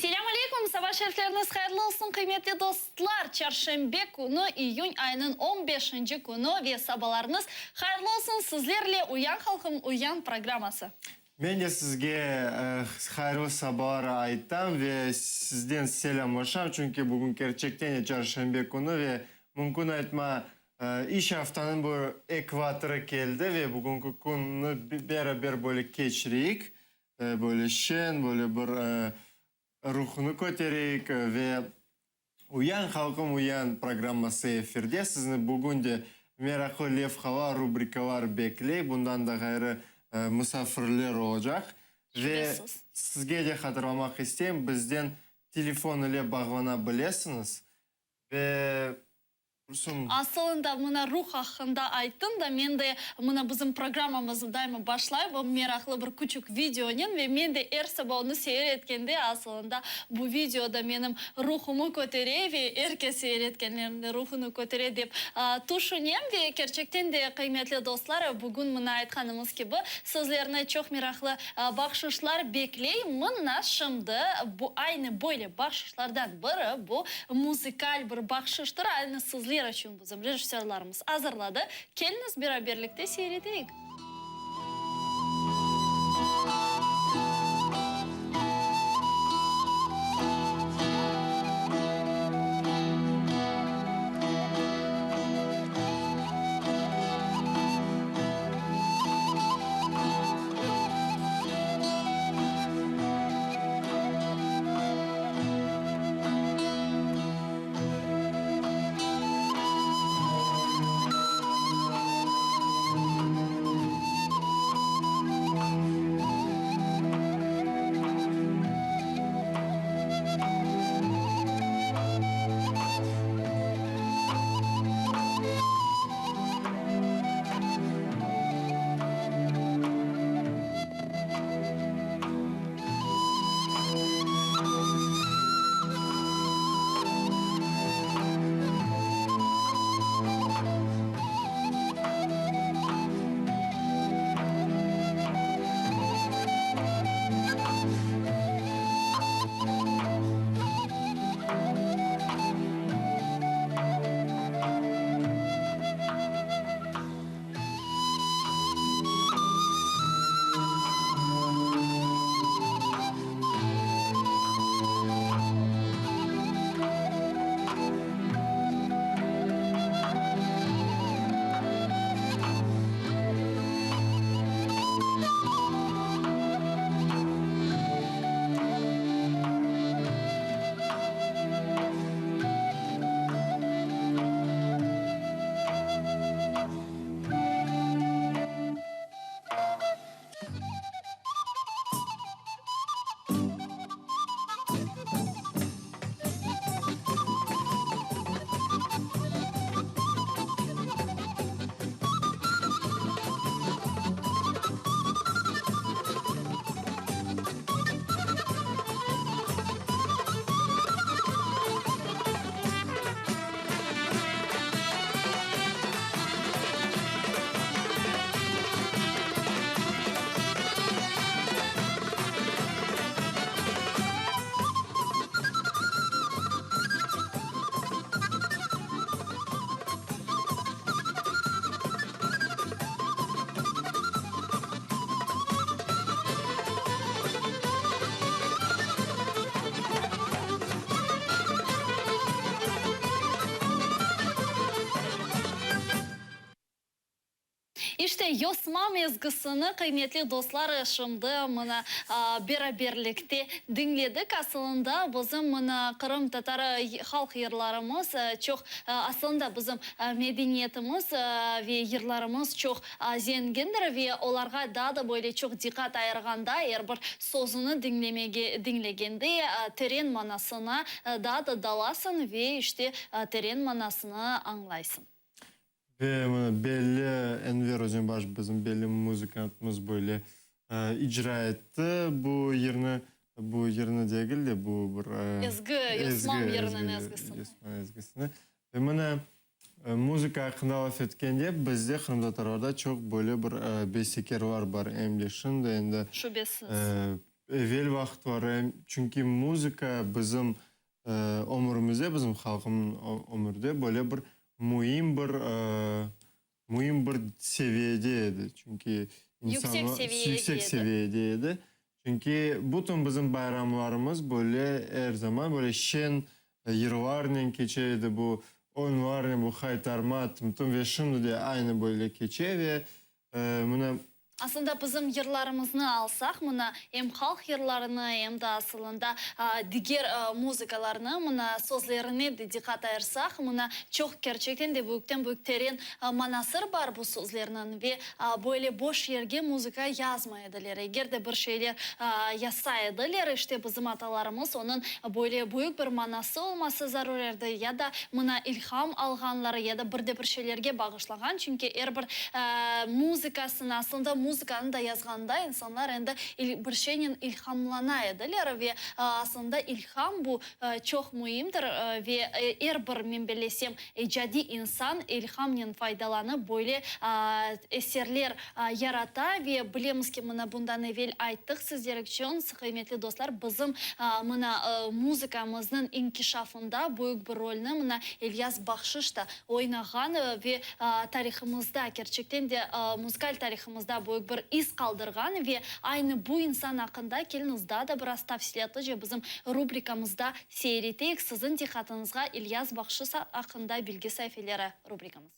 Selâm aleyküm, saba şerifleriñiz hayırlı olsun, qıymetli dostlar! Çarşenbe künü, iyün ayınıñ on beşinci künü ve sabalarıñız hayırlı olsun, sizlerle Uyan halqım, uyan programması. Men de sizge hayırlı sabalar aytam ve sizden selâmlaşam, çünki bugün kerçekten de çarşenbe künü ve mümkün aytma, iş aftanıñ bir ekvatorı keldi ve bugünki künni beraber böyle keçireyik, böyle şeñ, böyle bir ruhunı kötereyik ve Uyan, halqım, uyan programması efirde. Sizni bugün de meraqlı levhalar, rubrikalar bekley. Bundan da ğayrı, musafirler olacaq. Ve sizge de hatırlamaq isteyim, bizden telefon ile bağlana bilesiñiz. Ve Asılında mına ruh aqqında ayttıñ da, men de mına bizim programmamıznı daima başlay bu meraqlı bir küçük videonen ve men de er saba onı seyir etkende asılında bu video da menim ruhumı kötere ve er kes seyir etkenlerniñ de ruhunı kötere dep tüşünem ve kerçekten de qıymetli dostlar bugün mına aytqanımız kibi sizlerni çoq meraqlı bahşışlar bekley mına şimdi bu aynı böyle bahşışlardan biri bu muzıkal bir bahşıştır, aynı sizler içün bizim rejissörlarımız azırladı. Keliñiz beraberlikte seyir eteyik. İşte, Yosma mezgisini, qıymetli dostlar, şimdi mına beraberlikte diñledik. Asılında, bizim mına qırımtatar halq yırlarımız çoq, asılında bizim medeniyetimiz ve yırlarımız çoq zengindir ve olarğa daa da böyle çoq diqqat ayırğanda, er bir sözüni diñlemege, diñlegende teren manasına daa da dalasıñ ve işte teren manasını añlaysıñ. Ve mına belli Enver Özenbaş bizim belli muzıkantımız böyle icra etti bu yırnı. Bu yırnı degil de, bu bir Ezgi, Yosmam yırınıñ ezgisini. Yosmam ezgisini. Ve mına muzıka aqqında laf etkende, bizde, qırımtatarlarda, çoq böyle bir bestekerlar bar em de şimdi, em de Şübesiz. evel vaqıtları. Çünki muzıka bizim ömürimizde, bizim halqımnıñ ömürde böyle bir müim bir müim bir seviyede edi. Çünki Yüksek seviyede yüksek edi. seviyede edi. Çünki bütün bizim bayramlarımız böyle er zaman böyle şeñ yırlarnen keçe edi, bu oyunlarnen, bu haytarma, tım-tım ve şimdi de aynı böyle keçe ve mına Aslında bizim yırlarımıznı alsaq, mına, em halq yırlarını, em de asılında diger muzıkalarnı, mına, sözlerine de diqqat ayırsaq, mına, çoq kerçekten de büyükten-büyük teren manasır bar bu sözlerniñ ve böyle boş yerge muzıka yazmay ediler. Eger de bir şeyler yazsa ediler, işte bizim atalarımız onıñ böyle büyük bir manası olması zarur erdi, ya da mına ilham alğanları, ya da bir de bir şeylerge bağışlağan, çünki er bir muzıkasını, aslında muzıkanı da yazğanda insanlar endi bir şeynen ilhamlana ediler ve aslında ilham bu çoq müimdir ve er bir, men bellesem, icadiy insan ilhamnen faydalanıp böyle eserler yarata ve bilemiz ki, mına bundan evel ayttıq sizler içün, qıymetli dostlar, bizim mına muzıkamıznıñ inkişafında büyük bir rolni mına İlyas Bahşış da oynağan ve tarihımızda, kerçekten de muzıkal tarihımızda büyük bir iz qaldırğan ve aynı bu insan aqqında keliñiz daa da biraz tafsilâtlıca bizim rubrikamızda seyir eteyik. Siziñ diqqatıñızğa İlyas Bahşış aqqında bilgi saifeleri rubrikamız.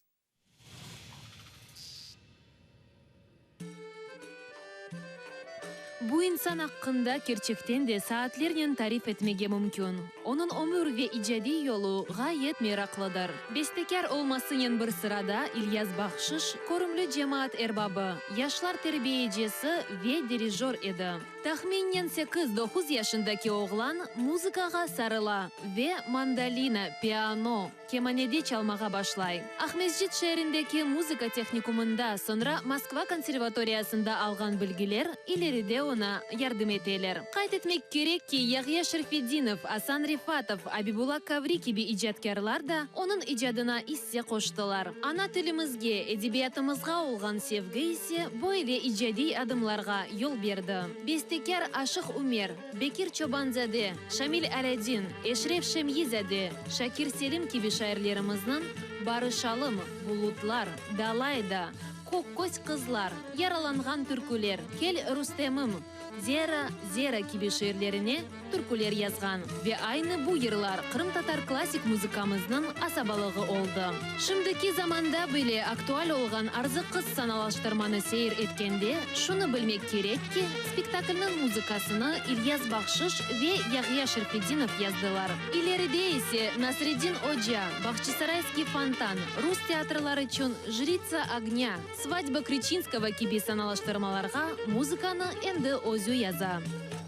Bu insan aqqında kerçekten de saatlernen tarif etmege mümkün. Onıñ ömür ve icadiy yolu ğayet meraqlıdır. Bestekâr olmasınen bir sırada İlyas Bahşış körümli cemaat erbabı, yaşlar terbiyecisi ve dirijör edi. Tahminnen sekiz-doquz yaşındaki oğlan muzıkağa sarıla ve mandolina, piano, kemanede çalmağa başlay. Aqmescit şeerindeki muzıka tehnikumında, soñra Moskva konservatoriyasında alğan bilgiler ileride oña yardım eteler. Qayd etmek kerek ki, Yağya Şerfedinov, Asan Refatov, Abibulla Kavri kibi icatkârlar da onıñ icadına isse qoştılar. Ana tilimizge, edebiyatımızğa olğan sevgi ise böyle icadiy adımlarğa yol berdi. Bestekâr Aşıq Ümer, Bekir Çobanzade, Şamil Alâdin, Eşref Şemyi-zade, Şakir Selim kibi şairlerimizniñ Barışalım, Bulutlar, Dalayda, Kökköz qızlar, Yaralanğan türküler, Kel, Rustemim, Zera, Zera kibi şiirlerine türküler yazğan ve aynı bu yırlar qırımtatar klassik muzıkamıznıñ asabalığı oldı. Şimdiki zamanda bile aktual olğan Arzı qız sanalaştırmanı seyir etkende, şunı bilmek kerek ki, spektaklniñ muzıkasını İlyas Bahşış ve Yağya Şerfedinov yazdılar. İleride ise Nasreddin oca, Bahçisarayskiy fontan, rus teatrlar içün Jritsa ognâ, Svadba Kriçinskogo kibi sanalaştırmalarğa muzıkanı endi özü yaza.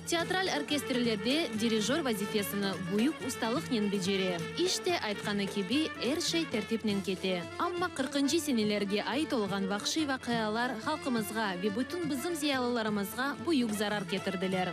Teatral orkestrlerde dirijör vazifesini büyük ustalıqnen becere. İşte, aytqanı kibi, er şey tertipnen kete. Amma qırqıncı senelerge ait olğan vahşiy vaqialar halqımızğa ve bütün bizim ziyalılarımızğa büyük zarar ketirdiler.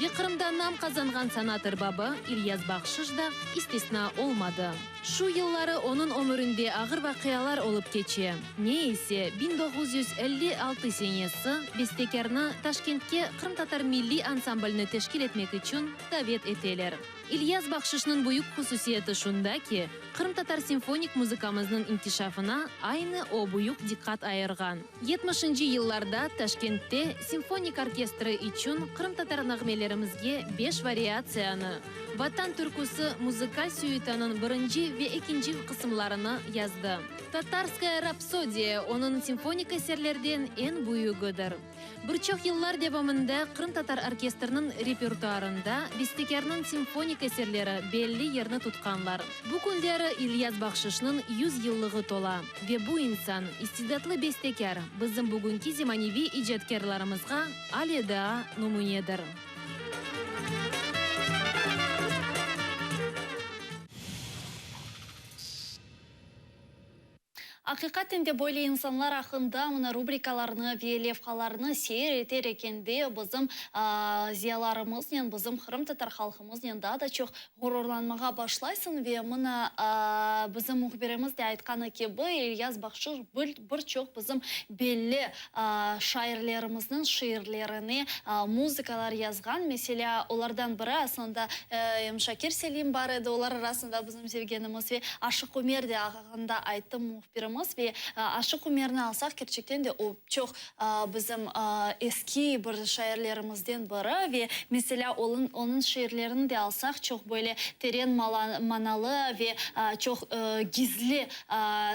Ve Qırımda nam qazanğan sanat erbabı İlyas Bahşış da istisna olmadı. Şu yılları onıñ ömürinde ağır vaqialar olıp keçe. Ne ise, 1956 senesi bestekârnı Taşkentke qırımtatar milliy ansamblni teşkil etmek içün davet eteler. İlyas Bahşışnıñ büyük hususiyeti şunda ki, qırımtatar simfonik muzıkamıznıñ inkişafına aynı o büyük diqqat ayırğan. Yetmişinci yıllarda Taşkentte simfonik orkestri içün qırımtatar nağmelerimizge beş variatsiyanı, Vatan türküsi muzıkal süitanıñ birinci ve ekinci qısımlarını yazdı. Tatarskaya rapsodiya onıñ simfonik eserlerden eñ büyügidir. Bir çoq yıllar devamında qırımtatar orkestriniñ repertuarında bestekârnıñ simfonik eserleri belli yerni tutqanlar. Bu künleri İlyas Bahşışnıñ yüz yıllığı tola ve bu insan, istidatlı bestekâr, bizim bugünki zemaneviy icatkârlarımızğa ale daa nümünedir. Aqiqaten de böyle insanlar aqqında mına rubrikalarnı ve levhalarnı seyir eter ekende bizim ziyalarımıznen, bizim qırımtatar halqımıznen daa da çoq ğururlanmağa başlaysıñ ve mına bizim mühbirimiz de aytqanı kibi İlyas Bahşış bir çoq bizim belli şairlerimizniñ şiirlerine muzıkalar yazğan. Meselâ, olardan biri aslında em Şakir Selim bar edi, olar arasında bizim sevgenimiz ve Aşıq Ümer de aqqında ayttı mühbirimiz. Ve Aşıq Ümerni alsaq, kerçekten de o çoq bizim eski bir şairlerimizden biri ve meselâ, onıñ şiirlerini de alsaq, çoq böyle teren manalı ve çoq gizli,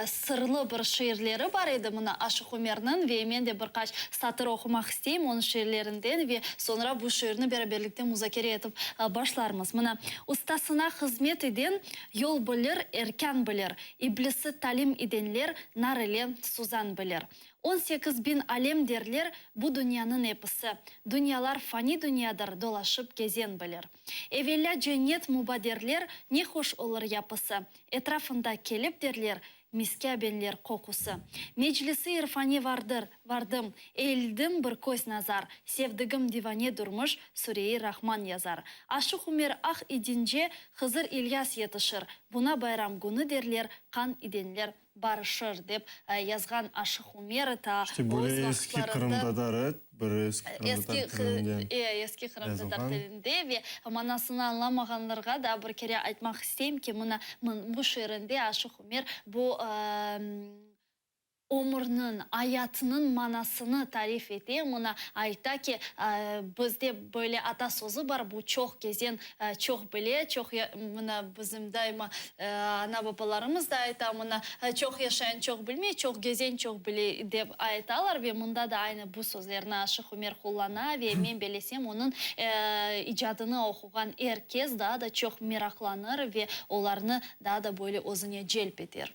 sırlı bir şiirleri bar edi mına Aşıq Ümerniñ ve men de bir qaç satır oqumaq isteyim onıñ şiirlerinden ve soñra bu şiirni beraberlikte muzakere etip başlarmız. Mına, Ustasına hızmet iden yol bilir, erkân bilir, İblisi talim idenler nar ile suzan bilir. 18 biñ alem derler bu dünyanıñ episi, Dünyalar fani dünyadır, dolaşıp gezen bilir. Evella cennet muba derler, ne hoş olur yapısı, Etrafında kelip derler miski-abenler qoqusı. Meclisi irfani vardır, vardım, eğildim bir köz nazar, Sevdigim divane durmuş, Sure-i Rahman yazar. Aşıq Ümer ah idince, Hızır İlyas yetişir, Buna bayram künü derler, qan idenler barışır, dep yazğan Aşıq Ümer ta İşte öz böyle eski vaqıtlarında. qırımtatar, bir eski qırımtatar Eski, tilinden eski qırımtatar yazılğan. tilinde ve manasını añlamağanlarğa da bir kere aytmaq isteyim ki, mına bu şiirinde Aşıq Ümer bu ömürniñ, ayatnıñ manasını tarif ete. Mına ayta ki, bizde böyle ata sözü bar, bu çoq gezen çoq bile, çoq mına bizim daima ana-babalarımız da ayta, mına çoq yaşayan çoq bilmey, çoq gezen çoq bile dep aytalar ve mında da aynı bu sözlerni Aşıq Ümer qullana ve men belesem onıñ icadını oquğan er kes daa da çoq meraqlanır ve olarnı daa da böyle özüne celp eter.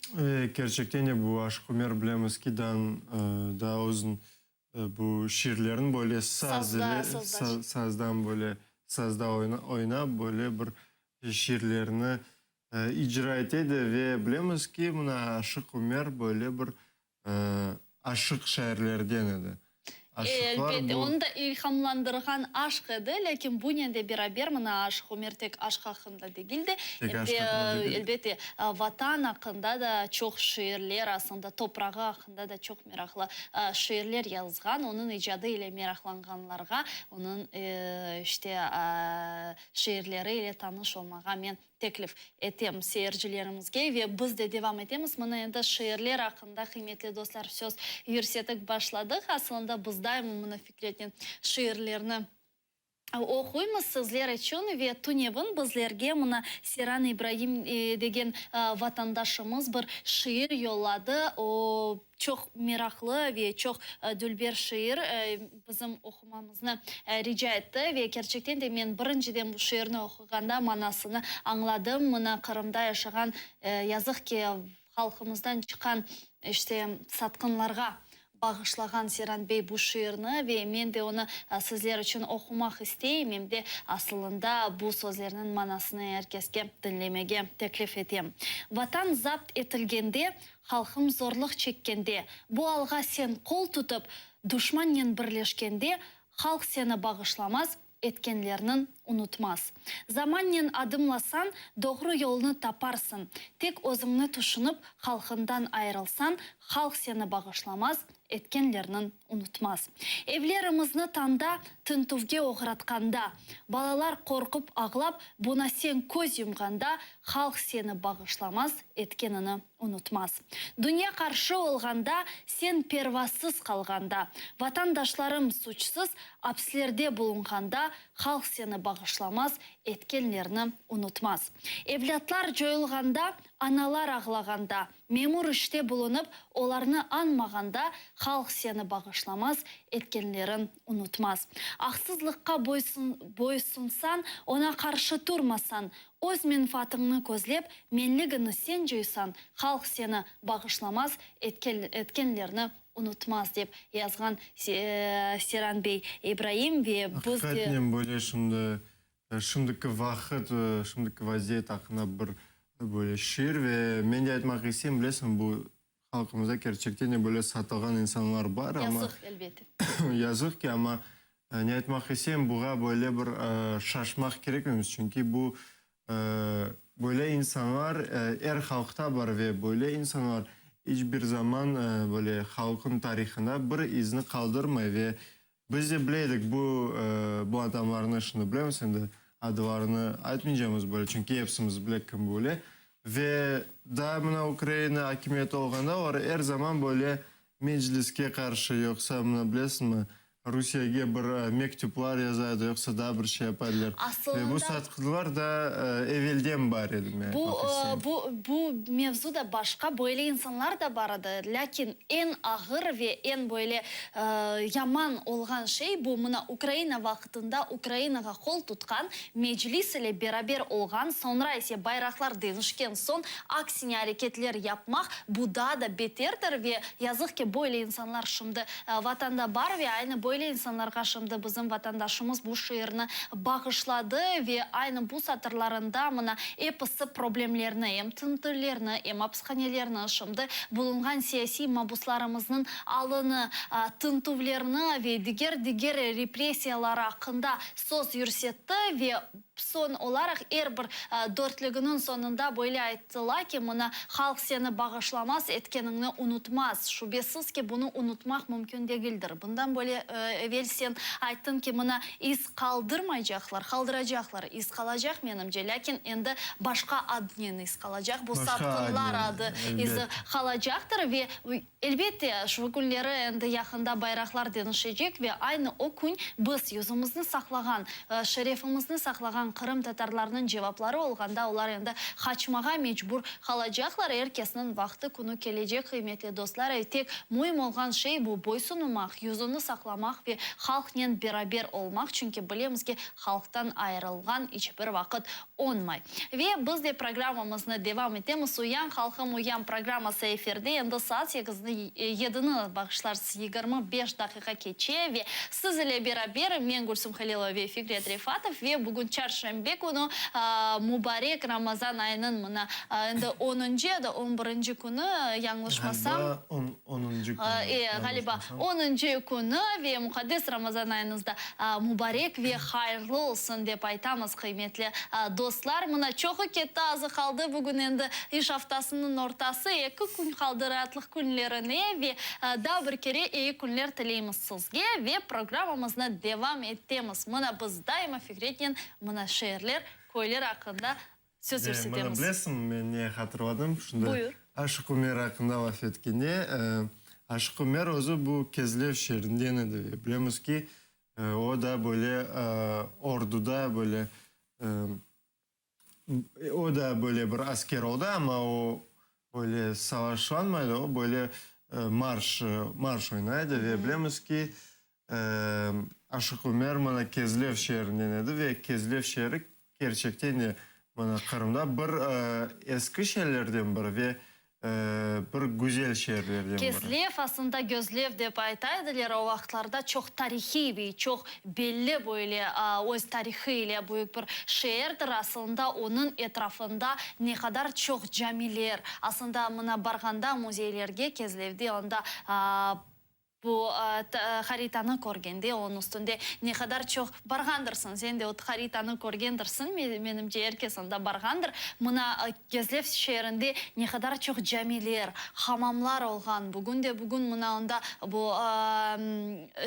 Kerçekten de bu Aşıq Ümer bilemiz ki, dan daa özüniñ bu şiirlerin böyle saz ile, sazdan böyle, sazda oynap böyle bir şiirlerini icra ete edi ve bilemiz ki, mına Aşıq Ümer böyle bir aşıq şairlerden edi. Aşıqlar Elbette, bu. onı da ilhamlandırğan aşq edi, lâkin bunen de beraber mına Aşıq Ümer tek aşq aqqında degil de, Tek em aşq de, aqqında degil. elbette, Vatan aqqında da çoq şiirler, aslında toprağı aqqında da çoq meraqlı şiirler yazğan. Onıñ icadı ile meraqlanğanlarğa onıñ, işte, şiirleri ile tanış olmağa men teklif etem seyircilerimizge ve biz de devam etemiz. Mına endi şiirler aqqında, qıymetli dostlar, söz yürsetik başladıq. Aslında biz daima mına Fikretnen şiirlerni oquymız sizler içün ve tünevin bizlerge mına Seyran İbraim degen vatandaşımız bir şiir yolladı. O çoq meraqlı ve çoq dülber şiir bizim oqumamıznı rica etti ve kerçekten de men birinciden bu şiirni oquğanda manasını añladım. Mına Qırımda yaşağan, yazıq ki, halqımızdan çıqqan işte satqınlarğa bağışlağan Seyran bey bu şiirni ve men de onı sizler içün oqumaq isteyim, em de asılında bu sözlerniñ manasını er keske diñlemege teklif etem. Vatan zapt etilgende, halqım zorluq çekkende, bu alğa sen qol tutıp, duşmannen birleşkende, halq seni bağışlamaz, etkenlerniñ unutmaz. Zamannen adımlasañ, doğru yolnı taparsıñ. Tek özüñni tüşünip, halqıñdan ayırılsañ, halq seni bağışlamaz, etkenlerniñ unutmaz. Evlerimizni tañda tintüvge oğratqanda, balalar qorqıp ağlap, buna sen köz yumğanda, halq seni bağışlamaz, etkenini unutmaz. Dünya qarşı olğanda, sen pervasız qalğanda, vatandaşlarım suçsız apslerde bulunğanda, halq seni bağışlamaz, etkenlerni unutmaz. Evlâtlar coyulğanda, analar ağlağanda, memur işte bulunıp, olarnı añmağanda, halq seni bağışlamaz, etkenlerin unutmaz. Aqsızlıqqa boysunsañ, oña qarşı turmasañ, öz menfaatıñnı közlep, menligini sen coysañ, halq seni bağışlamaz, etkenlerni unutmaz, dep yazğan Seyran bey İbraim ve biz de. Aqiqatnen böyle şimdi, şimdiki vaqıt, şimdiki vaziyet aqqında bir böyle şiir ve men de aytmaq isteyim, bilesiñ, bu. Halqımızda kerçekten de böyle satılğan insanlar bar, amma. Yazıq, elbette. Yazıq ki, amma ne aytmaq isteyim, buğa böyle bir şaşmaq kerekmemiz, çünki bu böyle insanlar er halqta bar ve böyle insanlar iç bir zaman böyle halqın tarihında bir izni qaldırmay ve biz de bile edik bu bu adamlarnı, şimdi bilemiz endi adlarını aytmaycamız böyle, çünki epsimiz bile kim böyle ve daa mına Ukraina akimiyeti olğanda olar er zaman böyle Mecliske qarşı, yoqsa, mına bilesiñmi, Rusiyege bir mektüplar yaza edi, yoqsa daa bir şey yapa ediler. Ve bu Asılında satqınlar da evelden bar edi, men bu, aytmaq isteyim. bu, bu mevzu da başqa, böyle insanlar da bar edi, lâkin eñ ağır ve eñ böyle yaman olğan şey bu, mına Ukraina vaqtında Ukrainağa qol tutqan, Meclis ile beraber olğan, soñra ise bayraqlar deñişken soñ aksine areketler yapmaq, bu daa da beterdir ve yazıq ki, böyle insanlar şimdi Vatanda bar ve aynı böyle insanlarğa şimdi bizim vatandaşımız bu şiirni bağışladı ve aynı bu satırlarında mına episi problemlerni, em tintüvlerni, em apishanelerni, şimdi bulunğan siyasiy mabuslarımıznıñ alını, tintüvlerni ve diger-diger repressiyaları aqqında söz yürsetti ve soñ olaraq er bir dörtlüginiñ soñunda böyle ayttıla ki, mına, halq seni bağışlamaz, etkeniñni unutmaz. Şübesiz ki, bunı unutmaq mümkün degildir. Bundan böyle evel sen ayttıñ ki, mına, iz qaldırmaycaqlar, qaldıracaqlar, iz qalacaq, menimce, lâkin endi başqa adnen iz qalacaq, bu Başqa satqınlar adnen, adı izi elbet. qalacaqtır ve Elbette, şu künleri endi yaqında bayraqlar deñişecek ve aynı o kün biz yüzümizni saqlağan, şerefimizni saqlağan qırımtatarlarnıñ cevapları olğanda olar endi qaçmağa mecbur qalacaqlar. Er kesniñ vaqtı, künü kelecek, qıymetli dostlar. Tek müim olğan şey bu, boysunmamaq, yüzüni saqlamaq ve halqnen beraber olmaq, çünki bilemiz ki, halqtan ayırılğan iç bir vaqıt oñmay. Ve biz de programmamıznı devam etemiz. Uyan, halqım, uyan programması efirde. Endi saat sekizni, yedini, bağışlarsız, 25 daqiqa keçe ve siz ile beraber men, Gülsüm Halilova ve Fikret Refatov ve bugün çarşenbe künü, mubarek Ramazan ayınıñ mına endi onuncı ya da on birinci künü, yañlışmasam. Ğaliba, on, onuncı künü, E, ğaliba, yañlışmasam. onuncı künü ve muqaddes Ramazan ayıñız da mubarek ve hayırlı olsun, dep aytamız, qıymetli dostlar. Mına, çoqu ketti, azı qaldı. Bugün endi iş aftasınıñ ortası, eki kün qaldı raatlıq künlerine ve daa bir kere eyi künler tileymiz sizge ve programmamıznı devam etemiz. Mına, biz daima Fikretnen mına şeerler, köyler aqqında söz Ve mına yürsetemiz. bilesiñmi, men ne hatırladım? Şunda Buyur. Aşıq Ümer aqqında laf etkende, Aşıq Ümer özü bu Kezlev şeerinden edi. Ve bilemiz ki, o da böyle orduda böyle, o da böyle bir asker oldı, amma o böyle savaşlanmaydı, o böyle marş, marş oynaydı. Ve bilemiz ki, Aşıq Ümer mına Kezlev şeerinden edi ve Kezlev şeeri kerçekten de mına Qırımda bir eski şeerlerden biri ve bir güzel şeerlerden biri. Kezlev, aslında Gözlev dep ayta ediler o vaqıtlarda, çoq tarihiy ve çoq belli böyle öz tarihı ile büyük bir şeerdir. Aslında onıñ etrafında ne qadar çoq camiler, aslında mına barğanda müzeylerge Kezlevde onda Bu haritanı körgende, onıñ üstünde ne qadar çoq barğandırsıñ, sen de o haritanı körgendirsiñ, menimce, er kes anda barğandır. Mına, Kezlev şeerinde ne qadar çoq camiler, hamamlar olğan, bugün de bugün mına anda bu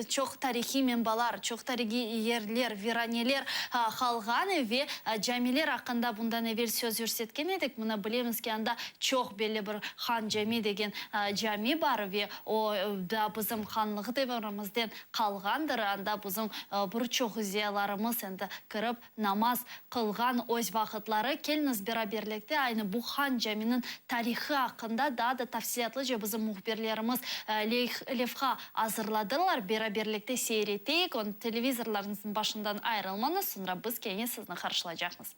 çoq tarihiy menbalar, çoq tarihiy yerler, viraneler qalğan ve camiler aqqında bundan evel söz yürsetken edik. Mına, bilemiz ki, anda çoq belli bir Han Cami degen cami bar ve O da bizim hanlıq devirimizden qalğandır, anda bizim bir çoq ziyalarımız endi kirip namaz qılğan öz vaqıtları. Keliñiz beraberlikte aynı bu Han Caminiñ tarihı aqqında daa da tafsilâtlıca bizim mühbirlerimiz levha azırladılar, beraberlikte seyir eteyik. Onı televizorlarıñıznıñ başından ayırılmañız, soñra biz kene sizni qarşılacaqmız.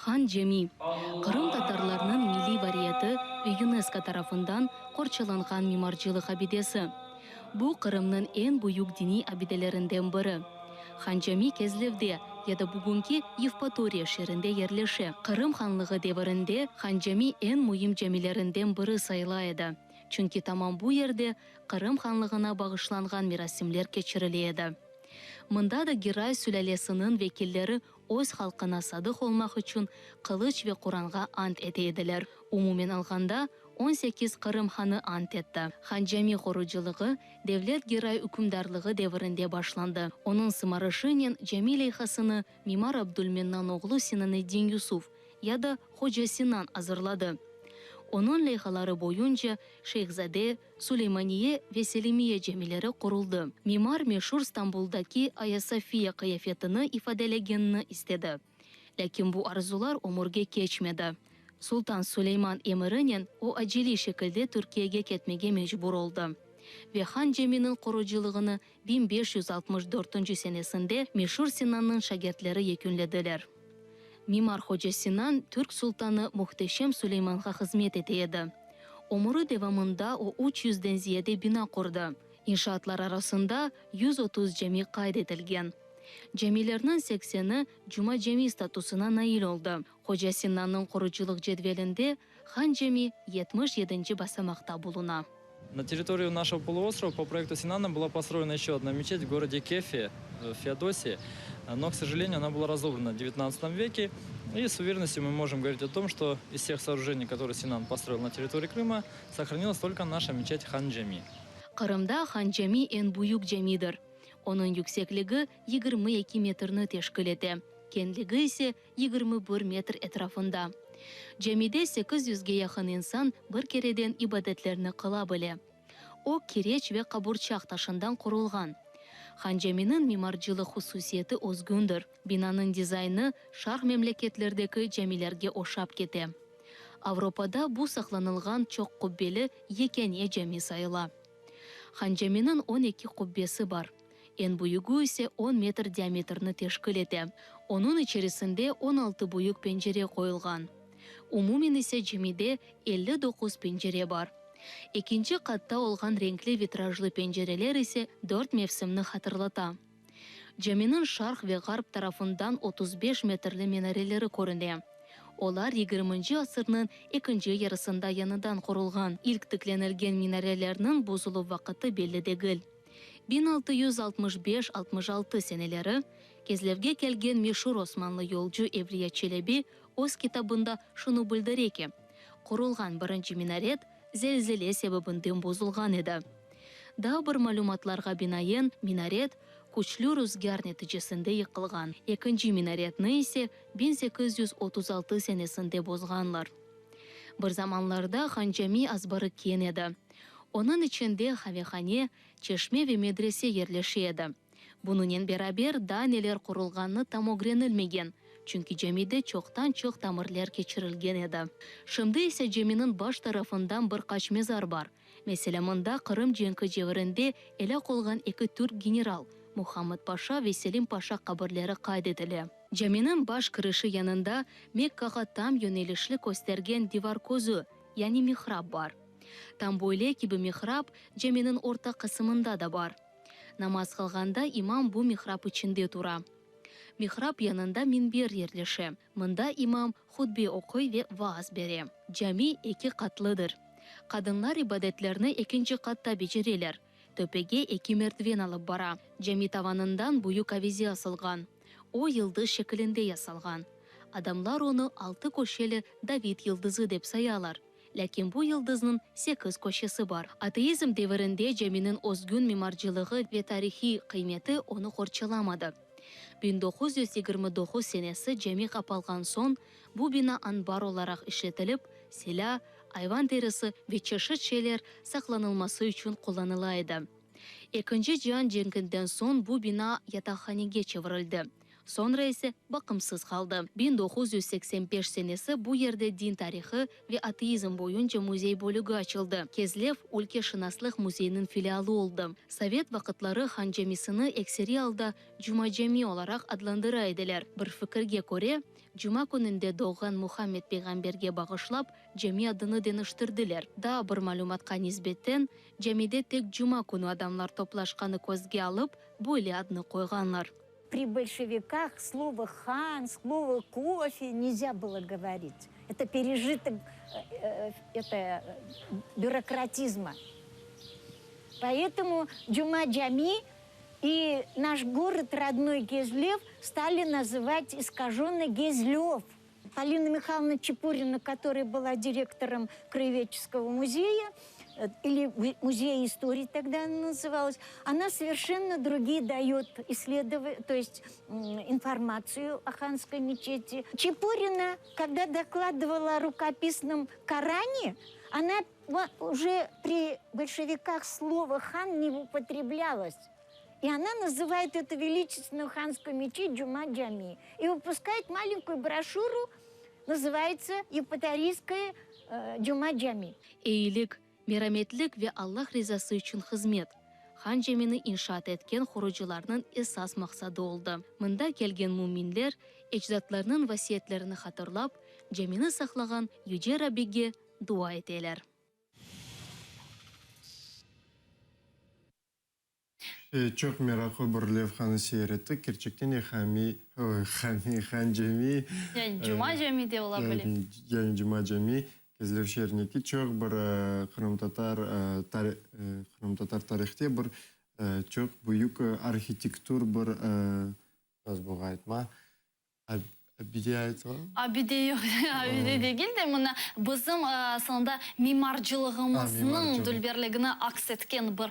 Han Cami, Qırım tatarlarınıñ milliy variyeti ve UNESCO tarafından qorçalanğan mimarcılıq abidesi. Bu, Qırımnıñ eñ büyük diniy abidelerinden biri. Han Cami Kezlevde, ya da bugünki Yevpatoriya şeerinde yerleşe. Qırım hanlığı devirinde Han Cami eñ müim camilerinden biri sayıla edi, çünki tamam bu yerde Qırım hanlığına bağışlanğan merasimler keçirile edi. Mında da Giray sülâlesiniñ vekilleri öz halqına sadıq olmaq içün qılıç ve Quranğa ant ete ediler. Umumen alğanda, 18 Qırım hanı ant etti. Han Cami qurucılığı Devlet Giray ükümdarlığı devirinde başlandı. Onıñ sımarışınen cami leyhasını mimar Abdülmennan oğlu Sinaneddin Yusuf ya da Hoca Sinan azırladı. Onıñ leyhaları boyunca Şeyhzade, Suleymaniye ve Selimiye camileri quruldı. Mimar meşur Stambuldaki Ayasofiya qıyafetini ifadelegenini istedi. Lâkin bu arzular ömürge keçmedi. Sultan Suleyman emirinen o acele şekilde Türkiyege ketmege mecbur oldı. Ve Han Caminiñ qurucılığını 1564 senesinde meşur Sinannıñ şagirtleri yekünlediler. Mimar Hoca Sinan türk sultanı Muhteşem Suleymanğa hızmet ete edi. Ömüri devamında o üç yüzden ziyade bina qurdı. İnşaatlar arasında 130 cami qayd etilgen. Camilerniñ sekseni Cuma Cami statusına nail oldı. Hoca Sinannıñ qurucılıq cedvelinde Han Cami yetmiş yedinci basamaqta buluna. На территорию нашего полуострова по проекту Синана была построена еще одна мечеть в городе Кефе, в Феодосии, но, к сожалению, она была разобрана в XIX веке. И с уверенностью мы можем говорить о том, что из всех сооружений, которые Синан построил на территории Крыма, сохранилась только наша мечеть Хан-Джами. Qırımda Han Cami eñ büyük camidir. Onıñ yüksekligi 22 metrni teşkil ete, keñligi ise 21 metr etrafında. Camide sekiz yüzge yaqın insan bir kereden ibadetlerni qıla bile. O, kireç ve qaburçaq taşından qurulğan. Han Caminiñ mimarcılıq hususiyeti özgündir, binanıñ dizaynı şarq memleketlerdeki camilerge oşap kete. Avropada bu saqlanılğan çoq qubbeli yekâne cami sayıla. Han Caminiñ 12 qubbesi bar. Eñ büyügi ise on metr diametrni teşkil ete. Onıñ içerisinde 16 büyük pencere qoyulğan. Umumen ise camide 59 pencere bar. Ekinci qatta olğan renkli vitrajlı pencereler ise dört mevsimni hatırlata. Caminiñ şarq ve ğarp tarafından 35 metrli minareleri körüne. Olar yigirminci asırnıñ ekinci yarısında yañıdan qurulğan. İlk tiklenilgen minarelerniñ bozuluv vaqıtı belli degil. 1665-66 seneleri Kezlevge kelgen meşur osmanlı yolcu Evliya Çelebi öz kitabında şunı bildire ki, qurulğan birinci minaret zelzele sebebinden bozulğan edi. Daa bir malümatlarğa binaen, minaret küçlü ruzgâr neticesinde yıqılğan, ekinci minaretni ise 1836 senesinde bozğanlar. Bir zamanlarda Han Cami azbarı keñ edi. Onıñ içinde qavehane, çeşme ve medrese yerleşe edi. Bunınen beraber daa neler qurulğanı tam ögrenilmegen, çünki camide çoqtan-çoq tamirler keçirilgen edi. Şimdi ise caminiñ baş tarafından bir qaç mezar bar. Meselâ, mında Qırım cenki cevirinde elâk olğan eki türk general, Muhammad Paşa ve Selim Paşa qabirleri qayd etile. Caminiñ baş kirişi yanında Mekkağa tam yönelişli köstergen divar közü, yani mihrab bar. Tam böyle kibi mihrab caminiñ orta qısımında da bar. Namaz qılğanda imam bu mihrab içinde tura. Mihrab yanında minber yerleşe, mında imam hutbe oquy ve vaaz bere. Cami eki qatlıdır. Qadınlar ibadetlerni ekinci qatta becereler. Töpege eki merdiven alıp bara. Cami tavanından büyük avize asılğan. O, yıldız şekilinde yasalğan. Adamlar onı altı köşeli David yıldızı dep sayalar. Lâkin bu yıldıznıñ sekiz köşesi bar. Ateizm devirinde caminiñ özgün mimarcılığı ve tarihiy qıymeti onı qorçalamadı. 1929 senesi cami qapalğan soñ, bu bina anbar olaraq işletilip, silâ, ayvan terisi ve çeşit şeyler saqlanılması içün qullanıla edi. Ekinci cian cenkinden soñ bu bina yataqhanege çevirildi. Soñra ise baqımsız qaldı. 1985 senesi bu yerde din tarihı ve ateizm boyunca müzey bölügi açıldı. Kezlev ülkeşınaslıq müzeyiniñ filialı oldı. Sovet vaqıtları Han camisini ekseriy alda Cuma cami olaraq adlandıra ediler. Bir fikirge köre, cuma kününde doğğan Muhammed peyğamberge bağışlap cami adını deñiştirdiler. Daa bir malümatqa nisbeten, camide tek cuma künü adamlar toplaşqanı közge alıp, böyle adnı qoyğanlar. При большевиках слово хан, слово кофе нельзя было говорить. Это пережиток это, бюрократизма. Поэтому Джума-Джами и наш город родной Гезлев стали называть искаженно Гезлев. Полина Михайловна Чепурина, которая была директором Краеведческого музея, или музея истории тогда она называлась, она совершенно другие дает исследования, то есть информацию о ханской мечети. Чепурина, когда докладывала о рукописном Коране, она уже при большевиках слово «хан» не употреблялось. И она называет эту величественную ханскую мечеть Джума-Джами. И выпускает маленькую брошюру, называется «Евпаторийская Джума-Джами». Eyilik, merametlik ve Allah rizası içün hızmet, Han camini inşaat etken qurucılarnıñ esas maqsadı oldı. Mında kelgen müminler ecdatlarınıñ vasiyetlerini hatırlap, camini saqlağan Yüce Rabbige dua eteler. Çoq meraqlı bir levhanı seyir ettik. Kerçekten de hami, oy, hami, Han cami. Yani Cuma cami de ola bile. Yani Cuma cami Kezlev şeerindeki çoq bir qırımtatar qırımtatar tarihte bir çoq büyük arhitektur bir, nasıl buğa aytma, Abide aytıla? Abide yoq, abide degil de, mına bizim asılında mimarcılığımıznıñ dülberligini aks etken bir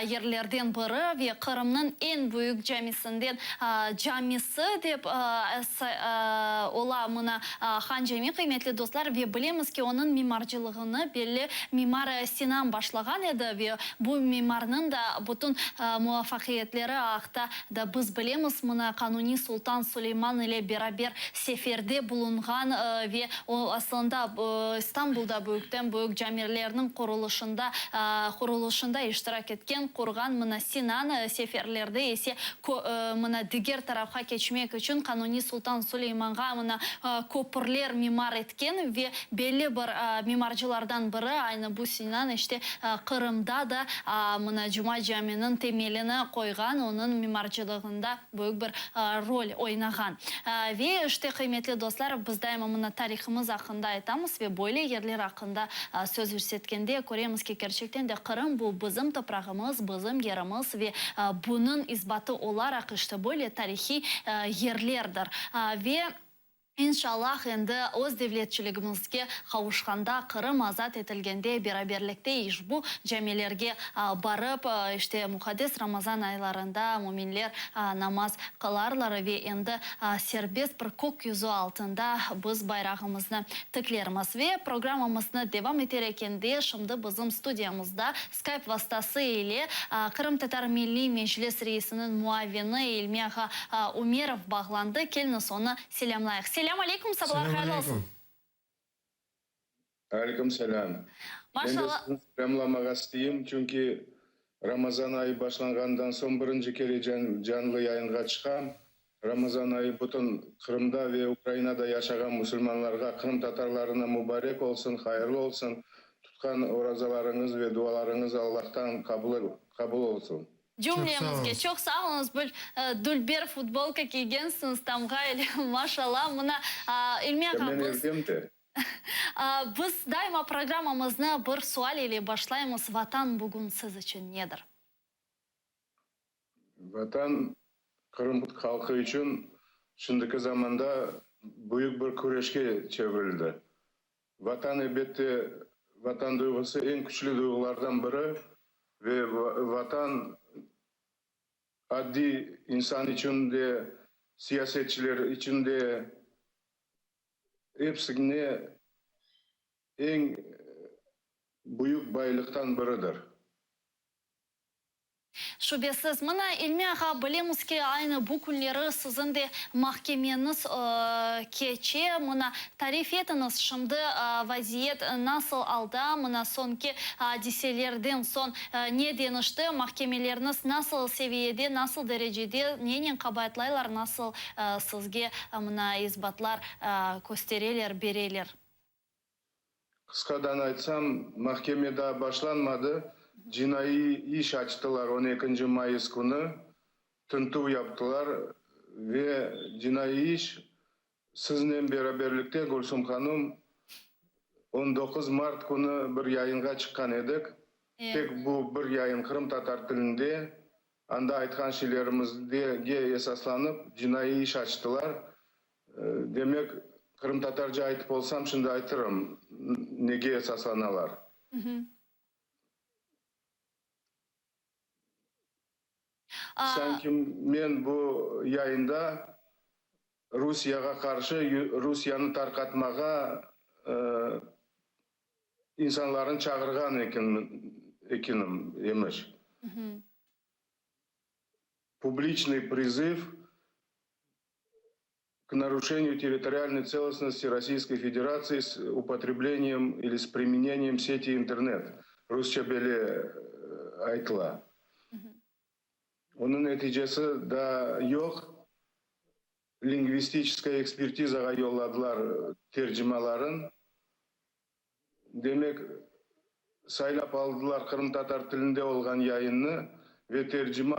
yerlerden biri ve Qırımnıñ eñ büyük camisinden camisi dep ola mına Han Cami, qıymetli dostlar, ve bilemiz ki, onıñ mimarcılığını belli mimar Sinan başlağan edi ve bu mimarnıñ da bütün muvafaqiyetleri aqta Da biz bilemiz, mına Qanuniy Sultan Suleyman ile beraber seferde bulunğan ve o, aslında, İstanbulda büyükten-büyük camirlerniñ qurulışında qurulışında iştirak etken, qurğan mına Sinan, seferlerde ise mına diger tarafqa keçmek içün Qanuniy Sultan Suleymanğa mına köpürler mimar etken ve belli bir mimarcılardan biri aynı bu Sinan işte Qırımda da mına Cuma caminiñ temelini qoyğan, onıñ mimarcılığında büyük bir rol oynağan. Ve işte, qıymetli dostlar, biz daima mına tarihımız aqqında aytamız ve böyle yerler aqqında söz yürsetkende köremiz ki, kerçekten de Qırım bu bizim toprağımız, bizim yerimiz ve bunıñ isbatı olaraq işte böyle tarihiy yerlerdir. Ve. İnşallah, endi öz devletçiligimizge qavuşqanda, Qırım azat etilgende beraberlikte işbu camilerge barıp, işte, muqaddes Ramazan aylarında müminler namaz qılarlar ve endi serbest bir kök yüzü altında biz bayrağımıznı tiklermiz. Ve programmamıznı devam eter ekende, şimdi bizim studiyamızda Skype vastası ile Qırımtatar Milliy Meclis reisiniñ muavini İlmi ağa Ümerov bağlandı. Keliñiz, onı selâmlayıq. Selâm aleyküm, sabalar hayırlı olsun. Aleyküm selâm. Men de sizni selâmlamağa isteyim, çünki Ramazan ayı başlanğandan soñ birinci kere canlı yayınğa çıqam. Ramazan ayı bütün Qırımda ve Ukrainada yaşağan musulmanlarğa, qırımtatarlarına mubarek olsun, hayırlı olsun. Tutqan orazalarıñız ve dualarıñız Allahtan qabul olsun. Cümlemizge çoq sağ oluñız, bir dülber futbolka kiygensiñiz tamğa ile, maşallah. Mına, İlmi ağa, Men biz, evdem de. biz daima programmamıznı bir sual ile başlaymız, Vatan bugün siz içün nedir? Vatan Qırım halqı içün şimdiki zamanda büyük bir küreşke çevirildi. Vatan, elbette, Vatan duyğusı eñ küçlü duyğulardan biri ve Vatan addiy insan içün de, siyasetçiler içün de, episine eñ büyük baylıqtan biridir. Şübesiz. Mına, İlmi ağa, bilemiz ki, aynı bu künleri siziñ de mahkemeñiz keçe. Mına, tarif etiñiz, şimdi vaziyet nasıl alda, mına, soñki adiselerden soñ ne deñişti, mahkemelerniz nasıl seviyede, nasıl derecede, nenen qabaatlaylar, nasıl sizge, mına, isbatlar köstereler, bereler? Qısqadan aytsam, mahkeme daa başlanmadı. Cinaiy iş açtılar on ekinci mayıs künü, tintüv yaptılar ve cinaiy iş siznen beraberlikte, Gülsum hanum, on doquz mart künü bir yayınğa çıqqan edik. Tek bu bir yayın qırımtatar tilinde, anda aytqan şeylerimizge esaslanıp cinaiy iş açtılar. Demek, qırımtatarca aytıp olsam, şimdi aytırım, nege esaslanalar. Sanki men bu yayında Rusiyağa qarşı, Rusiyanı tarqatmağa insanlarnı çağırğan ekenim, emiş. Publiçnıy prizıv K naruşeniyu territorialnoy tselostnosti Rossiyskoy Federatsii s upotrebleniyem ili s primeneniyem seti internet, rusça böyle aytıla. Onıñ neticesi daa yoq, lingvistiçeskaya ekspertizağa yolladılar tercimaların. Demek, saylap aldılar qırımtatar tilinde olğan yayınnı ve tercima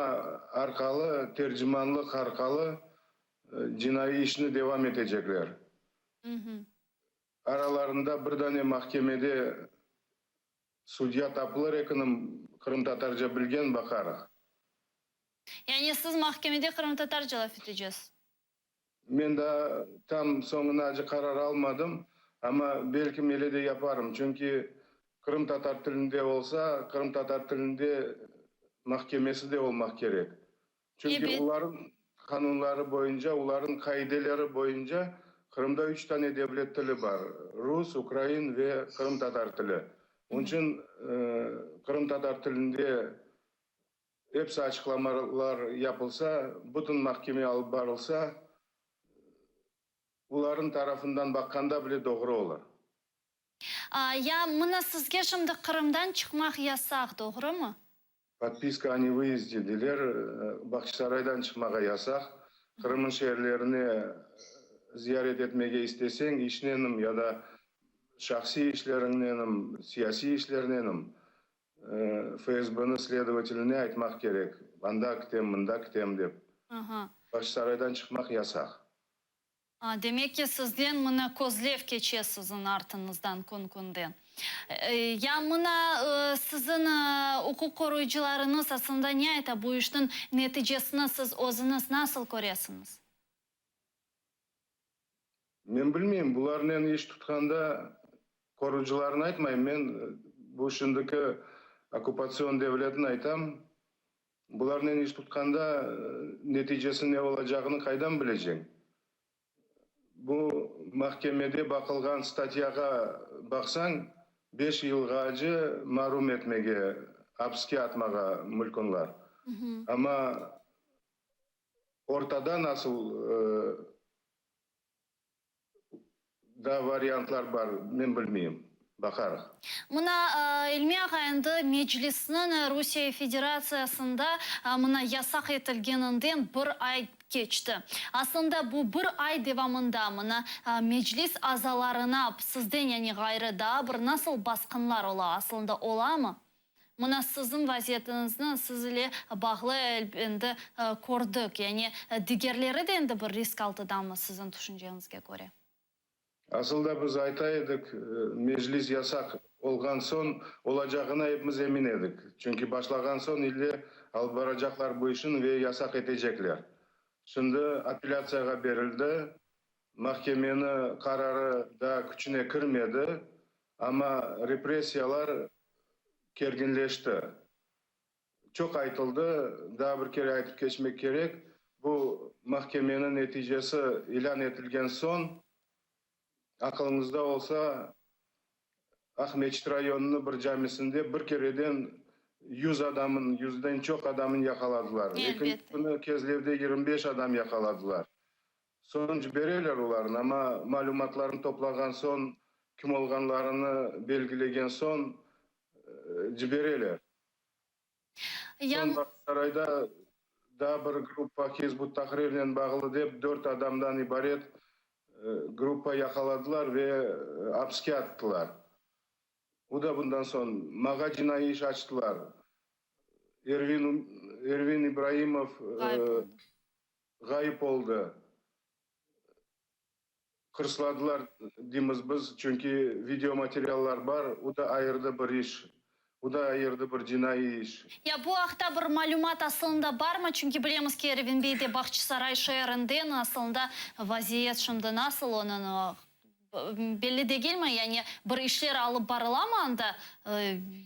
arqalı, tercimanlıq arqalı cinaiy işni devam etecekler. Aralarında bir dane mahkemede sudya tapılır ekinim, qırımtatarca bilgen, baqarıq. Yani siz mahkemede qırımtatarca laf eteceksiz? Men daa tam soñuna acı qarar almadım, amma belkim ele de yaparım, çünki qırımtatar tilinde olsa, qırımtatar tilinde mahkemesi de olmaq kerek. Çünki olarnıñ qanunları boyunca, olarnıñ qaideleri boyunca Qırımda üç tane devlet tili bar, rus, ukrain ve qırımtatar tili. Onıñ içün qırımtatar tilinde Episi açıqlamalar yapılsa, bütün mahkeme alıp barılsa, olarnıñ tarafından baqqanda bile doğru olur. Ya mına sizge şimdi Qırımdan çıqmaq yasaq, doğrumı? Podpiska o nevyezde deyler, Bağçasaraydan çıqmağa yasaq. Qırımnıñ şeerlerine ziyaret etmege isteseñ, işnenim ya da şahsiy işleriñnenim, siyasiy işlernenim, FSBniñ sledovateline aytmaq kerek, anda kitem, mında kitem dep. Bağçasaraydan çıqmaq yasaq. Demek ki, sizden mına közlev keçe siziñ artıñızdan kün-künden. Ya mına siziñ uquq qoruyıcılarıñız aslında ne ayta, bu işniñ neticesini siz özüñiz nasıl köresiñiz? Men bilmeyim, bularnen iş tutqanda qorucılarnı aytmayım, men bu şimdiki okkupatsion devletni aytam, bularnen iş tutqanda neticesi ne olacağını qaydan bileceñ? Bu mahkemede baqılğan statyağa baqsañ, beş yılğace marum etmege, apiske atmağa mülkünlar. Amma Ortada nasıl daa variantlar bar, men bilmeyim. Baqarıq. Mına, İlmi ağa, endi Meclisniñ Rusiye Federatsiyasında mına yasaq etilgeninden bir ay keçti. Aslında bu bir ay devamında mına Meclis azalarına sizden yani ğayrı daa bir nasıl basqınlar ola, aslında olamı? Mına siziñ vaziyetiñizni siz ile bağlı endi kördik. Yani digerleri de endi bir risk altıdamı siziñ tüşünceñizge köre? Asıl da biz ayta edik, Meclis yasaq olğan soñ olacağına epimiz emin edik. Çünki başlağan soñ ille alıp baracaqlar bu işni ve yasaq etecekler. Şimdi apellâtsiyağa berildi, mahkemeni qararı daa küçüne kirmedi, amma repressiyalar kerginleşti. Çoq aytıldı, daa bir kere aytıp keçmek kerek, bu mahkemeniñ neticesi ilân etilgen soñ, aqılıñızda olsa, Aqmeçit rayonınıñ bir camisinde bir kereden. Yüz adamın, yüzden çoq adamın yaqaladılar. Ekinci künü Kezlevde 25 adam yaqaladılar. Soñ cibereler olarnı, amma malümatlarını toplağan soñ, kim olğanlarını belgilegen soñ cibereler. Soñ Bağçasarayda daa bir gruppa Hizb ut-Tahrirnen bağlı dep dört adamdan ibaret gruppa yaqaladılar ve apiske attılar. O da bundan soñ maña cinaiy iş açtılar. Ervin Ervin İbraimov ğayıp oldı. Qırsladılar deymiz biz, çünki videomateriallar bar, o da ayırdı bir iş, o da ayırdı bir cinaiy iş. Ya bu aqta bir malümat asılında barmı? Çünki bilemiz ki, Ervin bey de Bağçasaray şeerinden, asılında vaziyet şimdi nasıl onıñ Belli degilmi, yani bir işler alıp barılamı anda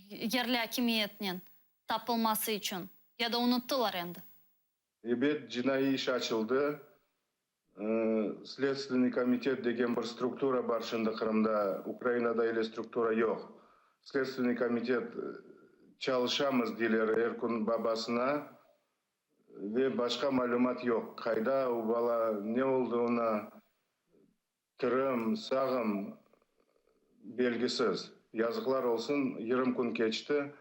yerli akimiyetnen tapılması içün ya da unuttılar endi? Ebet, cinaiy iş açıldı. Sledstvenniy komitet degen bir struktura bar şimdi Qırımda, Ukrainada öyle struktura yoq. Sledstvenniy komitet çalışamız deyler er kün babasına ve başqa malümat yoq. Qayda o bala, ne oldı oña, Tirim, sağım, belgisiz. Yazıqlar olsun, 20 kün keçti,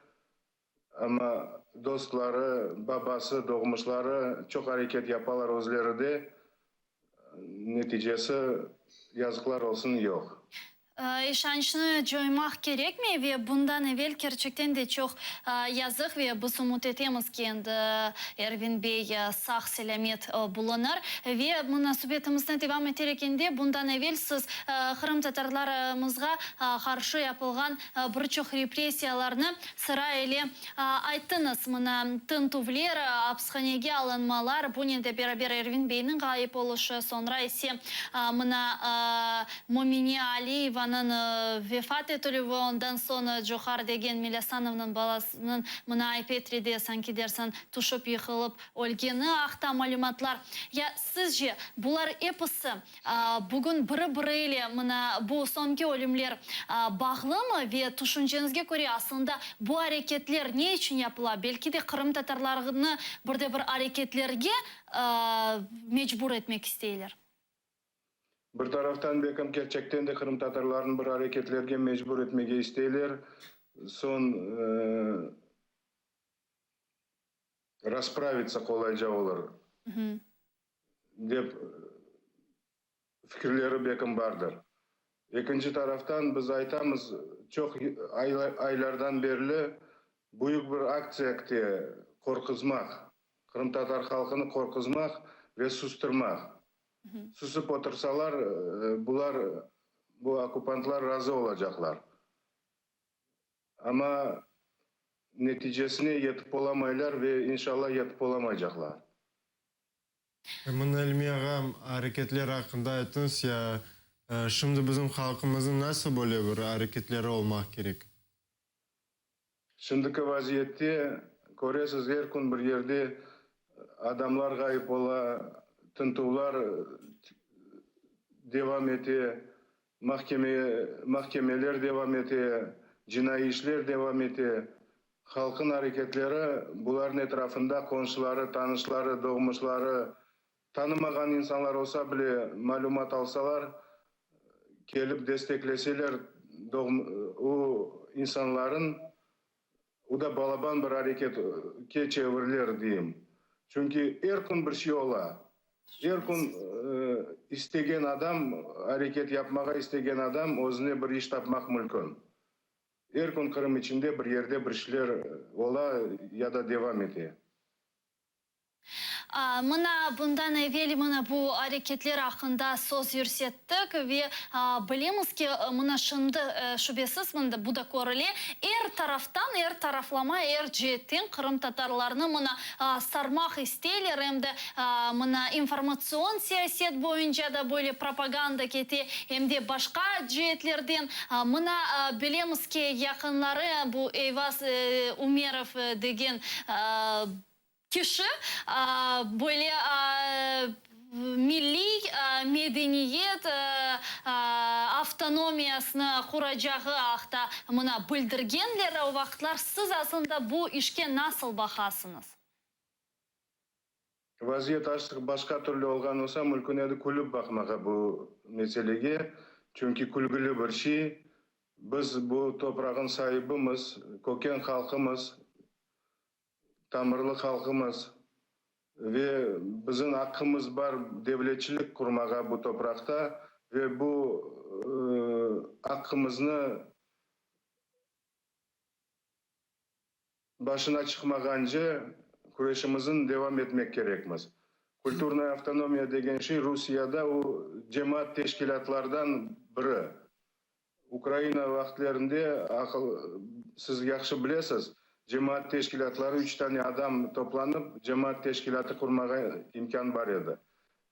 amma dostları, babası, doğmuşları çoq areket yapalar özleri de, neticesi, yazıqlar olsun, yoq. İşançnı coymaq kerekmey ve bundan evel kerçekten de çoq yazıq ve biz ümüt etemiz ki, endi Ervin bey sağ-selâmet bulunır. Ve mına subetimizni devam eter ekende, bundan evel siz qırımtatarlarımızğa qarşı yapılğan bir çoq repressiyalarnı sıra ile ayttıñız. Mına tintüvler, apishanege alınmalar, bunen de beraber Ervin beyniñ ğayıp oluşı, soñra ise mına Mümine Aliyevanıñ vefat etilüvi, ondan soñ Cohar degen Milâsanovnıñ balasınıñ mına Ay-Petride, sanki dersiñ, tüşip yıqılıp ölgeni aqta malümatlar. Ya sizce, bular episi bugün biri-biri ile mına bu soñki ölümler bağlımı ve tüşünceñizge köre aslında bu areketler ne içün yapıla? Belki de qırımtatarlarnı bir de bir areketlerge mecbur etmek isteyler? Bir taraftan, belkim, kerçekten de qırımtatarlarnı bir areketlerge mecbur etmege isteyler, soñ raspravitsa qolayca olur, dep fikirleri belkim bardır. Ekinci taraftan, biz aytamız, çoq aylardan berli büyük bir aktsiya kte, qorquzmaq, qırımtatar halqını qorquzmaq ve sustırmaq. Susıp otursalar, bular, bu okkupantlar razı olacaqlar. Amma neticesine yetip olamaylar ve inşallah yetip olamaycaqlar. Mına İlmi ağam, areketler aqqında ayttıñız ya, şimdi bizim halqımıznıñ nasıl böyle bir areketleri olmaq kerek? Şimdiki vaziyette, köresiz, er kün bir yerde adamlar ğayıp ola, tintüvlar devam ete, mahkeme, mahkemeler devam ete, cinaiy işler devam ete. Halqın areketleri bularnıñ etrafında qonşuları, tanışları, doğmuşları, tanımağan insanlar olsa bile malümat alsalar, kelip destekleseler o insanların, o da balaban bir areketke çevirilir deyim. Çünki er kün bir şey ola. Er kün istegen adam, areket yapmağa istegen adam özüne bir iş tapmaq mümkün. Er kün Qırım içinde bir yerde bir şeyler ola ya da devam ete. Mına bundan evel mına bu areketler aqqında söz yürsettik ve bilemiz ki, mına şimdi, şübesiz, mında bu da körüle, er taraftan, er taraflama, er ceetten qırımtatarlarnı mına sarmaq isteyler, em de mına informatsion siyaset boyunca da böyle propaganda kete, em de başqa ceetlerden. Mına bilemiz ki, yaqınları bu Eyvaz Umerov degen Kişi böyle milliy medeniyet, avtonomiya. avtonomiyasını quracağı aqta mına bildirgenler o vaqıtlar. Siz aslında bu işke nasıl baqasıñız? Vaziyet azçıq başqa türlü olğan olsa, mülkün edi külip baqmağa bu meselege, çünki külgüli bir şey. Biz bu toprağın saibimiz, köken halqımız, tamırlı halqımız ve bizim aqqımız bar devletçilik qurmağa bu topraqta ve bu aqqımıznı başına çıqmağance küreşimizin devam etmek kerekmiz. Kulturnaya avtonomiya degen şey Rusiyada o cemaat teşkilâtlardan biri. Ukraina vaqıtlerinde aqıl, siz yahşı bilesiz, cemaat teşkilâtları üç tane adam toplanıp cemaat teşkilâtı qurmağa imkân bar edi.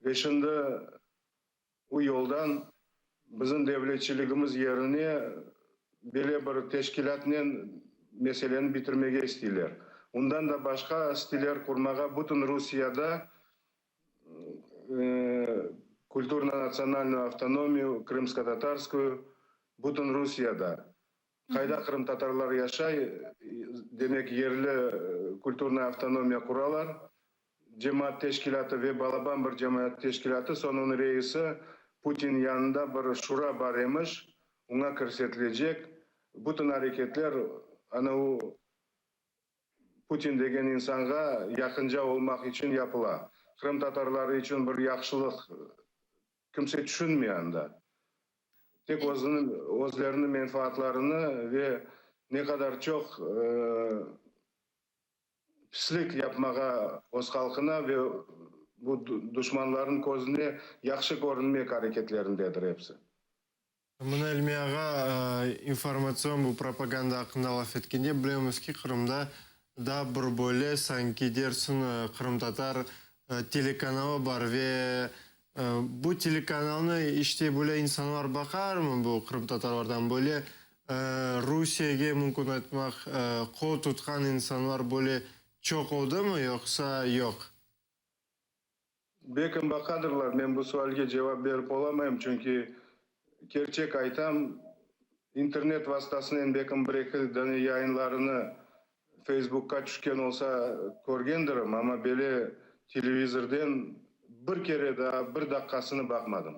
Ve şimdi Bu yoldan bizim devletçiligimiz yerine böyle bir teşkilâtnen meseleni bitirmege isteyler. Ondan da başqa isteyler qurmağa bütün Rusiyada kulturno-natsionalnuyu avtonomiyu, krımsko-tatarskuyu, bütün Rusiyada. Qayda qırımtatarlar yaşay, demek yerli kulturnaya avtonomiya quralar. Cemaat teşkilâtı ve balaban bir cemaat teşkilâtı, soñ onıñ reisi Putin yanında bir şura bar emiş, oña kirsetilecek. Bütün areketler ana o Putin degen insanğa yaqınca olmaq içün yapıla. Qırımtatarları içün bir yahşılıq kimse tüşünmey anda. Tek özüniñ, özleriniñ menfaatlarını ve ne qadar çoq Pislik yapmağa öz halqına ve bu duşmanlarnıñ közüne yahşı körünmek areketlerindedir episi. Mına İlmi ağa, informatsion bu propaganda aqqında laf etkende, bilemiz ki, Qırımda daa bir böyle, sanki dersiñ, qırımtatar telekanalı bar ve bu telekanalnı işte böyle insanlar baqarmı, bu qırımtatarlardan böyle Rusiyege, mümkün aytmaq, qol tutqan insanlar böyle çoq oldımı, yoqsa yoq? Belkim baqadırlar, men bu sualge cevap berip olamayım, çünki, kerçek aytam, internet vastasınen belkim bir-eki dane yayınlarını Feysbukqa tüşken olsa körgendirim, amma bele televizorden bir kere daa bir daqqasını baqmadım.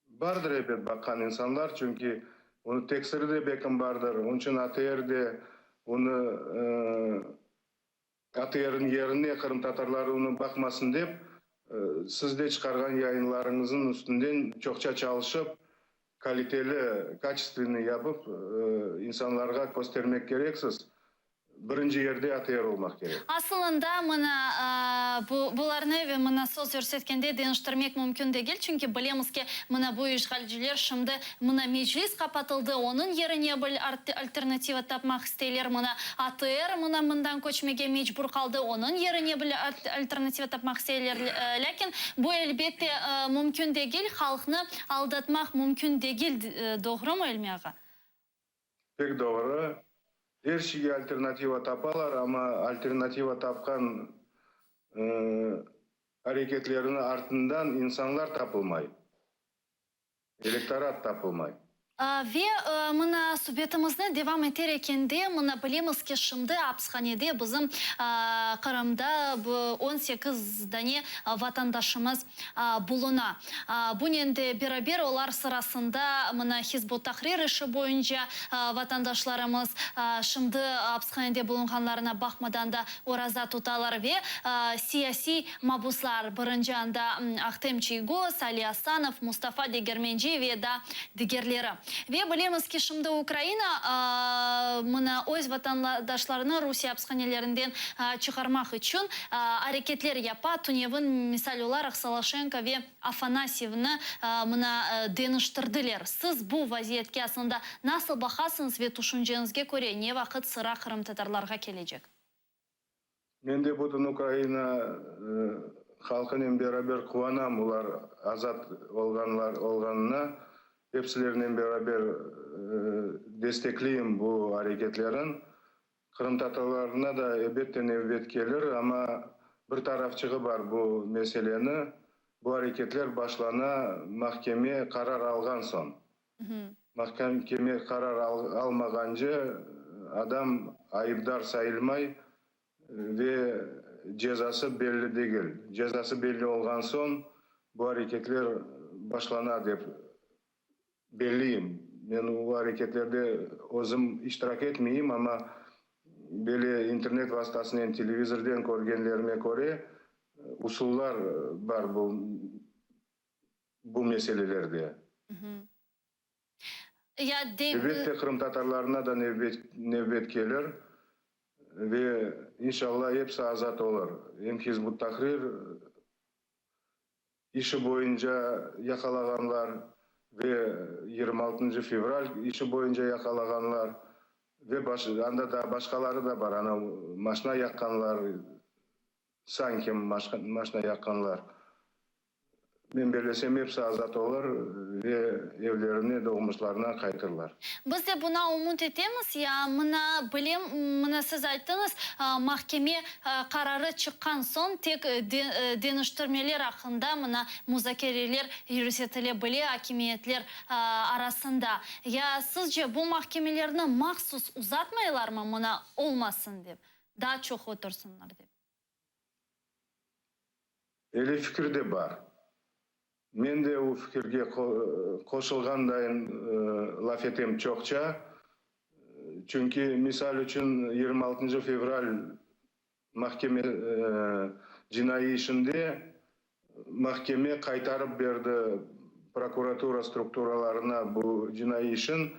Bardır ebet baqqan insanlar, çünki onı teksiri de bekim bardır, onıñ içün ATR de onı ATRniñ yerine qırımtatarlar onı baqmasın dep, siz de çıqarğan yayınlarıñıznıñ üstünden çoqça çalışıp, kaliteli, kaçestvennıy yapıp, insanlarğa köstermek kereksiz. Birinci yerde ATR olmaq kerek. Asılında, mına, bu, bularnı ve mına söz yürsetkende deñiştirmek mümkün degil, çünki bilemiz ki, mına bu işğalciler şimdi, mına Meclis qapatıldı, onıñ yerine bir alternativa tapmaq isteyler, mına ATR mına mından köçmege mecbur qaldı, onıñ yerine bir alternativa tapmaq isteyler, lâkin bu, elbette, mümkün degil, halqnı aldatmaq mümkün degil, doğrumı, İlmi ağa? Pek doğru. Er şeyge alternativa tapalar, amma alternativa tapqan areketleriniñ artından insanlar tapılmay, elektorat tapılmay. Ve mına subetimizni devam eter ekende, mına bilemiz ki, şimdi apishanede bizim Qırımda 18 dane vatandaşımız buluna. Bunen de beraber olar sırasında mına Hizb ut-Tahrir işi boyunca vatandaşlarımız şimdi apishanede bulunğanlarına baqmadan da oraza tutalar ve siyasiy mabuslar, birinci anda Ahtem Çiygoz, Ali Asanov, Mustafa Degermenci ve da digerleri. Ve bilemiz ki, şimdi Ukraina mına öz vatandaşlarını Rusiye apishanelerinden çıqarmaq içün areketler yapa. Tünevin, misal olaraq, Soloşenko ve Afanasyevni mına deñiştirdiler. Siz bu vaziyetke aslında nasıl baqasıñız ve tüşünceñizge köre ne vaqıt sıra qırımtatarlarğa kelecek? Men de bütün Ukraina halqınen beraber quvanam olar azat olğanlar olğanına, epsilerinen beraber destekleyim bu areketlerin. Qırımtatarlarına da ebette nevbet kelir, amma bir tarafçığı bar bu meseleni. Bu areketler başlana mahkeme qarar alğan soñ. Mahkeme qarar almağance adam ayıpdar sayılmay ve cezası belli degil. Cezası belli olğan soñ bu areketler başlana dep belliyim. Men o areketlerde özüm iştirak etmeyim, amma böyle internet vastasınen, televizorden körgenlerime köre, usullar bar bu bu meselelerde. Ya de. Elbette, qırımtatarlarına da nevbet nevbet kelir ve inşallah episi azat olur. Em Hizb ut-Tahrir işi boyunca yaqalağanlar ve 26 fevral işi boyunca yaqalağanlar ve baş anda daa başqaları da bar, ana maşna yaqqanlar, sanki maşna yaqqanlar. Men bellesem, episi azat olur ve evlerine, doğmuşlarına qaytırlar. Biz de buna ümüt etemiz. Ya mına bilem, mına siz ayttıñız, mahkeme qararı çıqqan soñ tek deñiştirmeler aqqında mına muzakereler yürsetile bile akimiyetler arasında. Ya sizce bu mahkemelerni mahsus uzatmaylarmı mına olmasın dep, daa çoq otursınlar dep? Öyle fikir de bar. Men de o fikirge qoşulğandayın laf etem çoqça. Çünki, misal içün, 26 fevral mahkeme cinaiy işinde mahkeme qaytarıp berdi prokuratura strukturalarına bu cinaiy işin.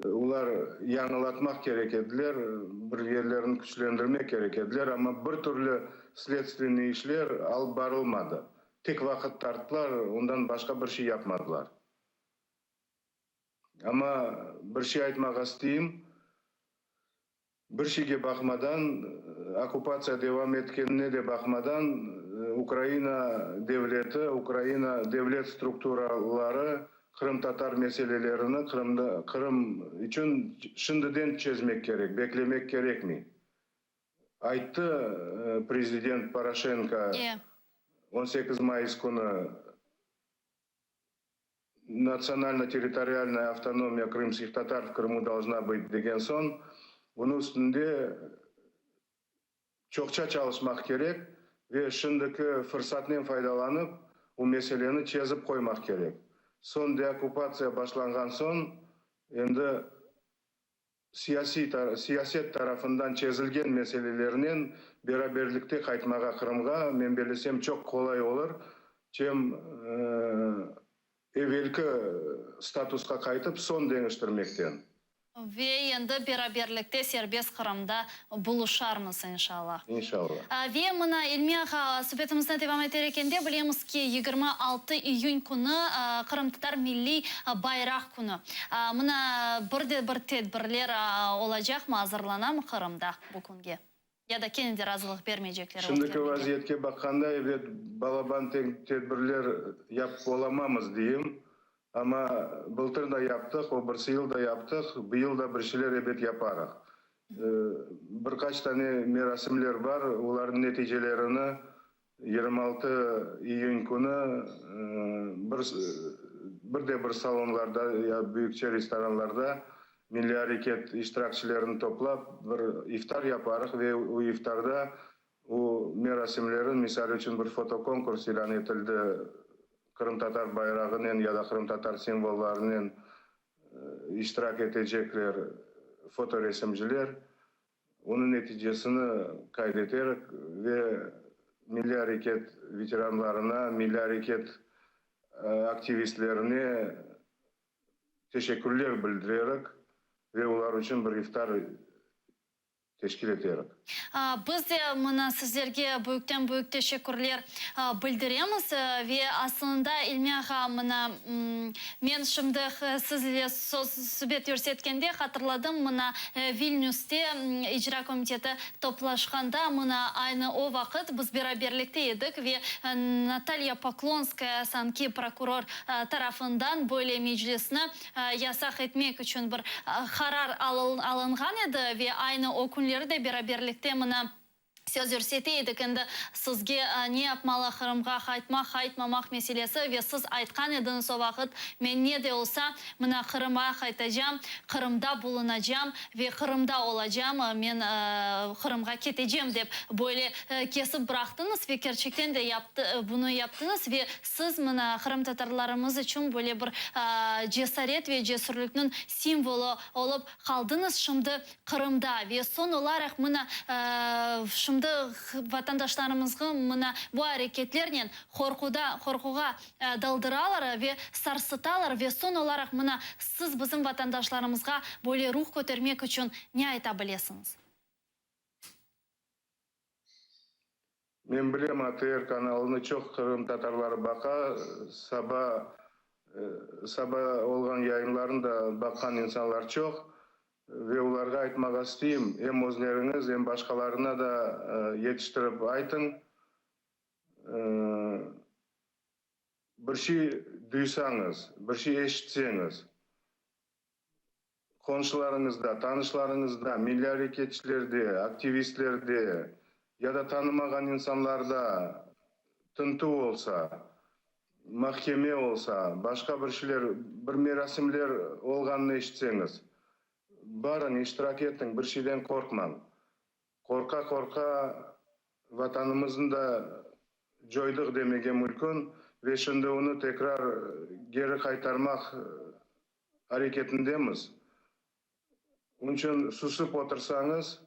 Olar yañılatmaq kerek ediler, bir yerlerini küçlendirmek kerek ediler, amma bir türlü sledstvenniy işler alıp barılmadı. Tek vaqıt tarttılar, ondan başqa bir şey yapmadılar. Amma bir şey aytmağa isteyim, Bir şeyge baqmadan, okkupatsiya devam etkenine de baqmadan, Ukraina devleti, Ukraina devlet strukturaları qırımtatar meselelerini Qırımda, Qırım içün şimdiden çezmek kerek, beklemek kerekmey, ayttı prezident Poroşenko 18 mayıs künü. Natsionalno-territorialnaya avtonomiya krımskih tatar v Krımu dolžna bıt degen soñ, bunıñ üstünde çoqça çalışmaq kerek ve şimdiki fırsatnen faydalanıp, bu meseleni çezip qoymaq kerek. Soñ deokkupatsiya başlanğan soñ, endi siyasiy siyaset tarafından çezilgen meselelernen beraberlikte qaytmağa Qırımğa, men bellesem, çoq qolay olur, çem evelki statusqa qaytıp, soñ deñiştirmekten. Ve endi beraberlikte serbest Qırımda buluşarmız, inşallah. İnşallah. Ve mına, İlmi ağa, subetimizni devam eter ekende, bilemiz ki, 26 iyün künü Qırımtatar milliy bayraq künü. Mına, bir de bir tedbirler olacaqmı, azırlanamı Qırımda bu künge? Ya da kene de razılıq bermeycekler Şimdiki ötkermege? vaziyetke baqqanda, ebet, balaban tedbirler yapıp olamamız, deyim. Amma bıltır da yaptıq, o birsi yıl da yaptıq, bıyıl da bir şeyler ebet yaparıq. Bir qaç tane merasimler bar, olarnıñ neticelerini 26 iyün künü bir bir de bir salonlarda ya büyükçe restoranlarda milliy areket iştirakçilerini toplap bir iftar yaparıq ve o iftarda o merasimlerin, misal içün bir fotokonkurs ilân etildi qırımtatar bayrağınen ya da qırımtatar simvollarınen iştirak etecekler fotoresimciler. Onıñ neticesini qayd eterik ve milliy areket veteranlarına, milliy areket aktivistlerine teşekkürler bildirerik ve olar içün bir iftar teşkil eterik. Biz de mına sizlerge büyükten-büyük teşekkürler bildiremiz ve aslında İlmi ağa, mına men şimdi siz ile subet yürsetkende hatırladım, mına Vilnüste icra komiteti toplaşqanda, mına aynı o vaqıt biz beraberlikte edik ve Natalya Poklonskaya sanki prokuror tarafından böyle meclisni yasaq etmek içün bir qarar alınğan edi ve aynı o künleri de beraberlikte mına. Söz yürsete edik endi sizge ne yapmalı, Qırımğa qaytmaq, qaytmamaq meselesi ve siz aytqan ediñiz o vaqıt, men ne de olsa, mına Qırımğa qaytacam, Qırımda bulunacam ve Qırımda olacam, men Qırımğa ketecem dep böyle kesip bıraqtıñız ve kerçekten de yaptı, bunı yaptıñız ve siz mına qırımtatarlarımız içün böyle bir cesaret ve cesürlikniñ simvolı olıp qaldıñız. Şimdi Qırımda ve soñ olaraq mına şimdi vatandaşlarımızğı mına bu areketlernen qorquda, qorquğa daldıralar ve sarsıtalar ve soñ olaraq mına siz bizim vatandaşlarımızğa böyle ruh kötermek içün ne ayta bilesiñiz? Men bilem, ATR kanalını çoq qırımtatarları baqa, saba saba olğan yayınlarını da baqqan insanlar çoq. Ve olarğa aytmağa isteyim, em özleriñiz, em başqalarına da yetiştirip aytıñ, bir şey duysañız, bir şey eşitseñiz, Qonşularıñızda, tanışlarıñızda, milliy areketçilerde, aktivistlerde ya da tanımağan insanlarda tintüv olsa, mahkeme olsa, başqa bir şeyler, bir merasimler olğanını eşitseñiz, barıñ, iştirak etiñ, bir şeyden qorqmañ. Qorqa-qorqa Vatanımıznı da coydıq demege mülkün ve şimdi onı tekrar geri qaytarmaq areketindemiz. Onıñ içün susıp otursañız,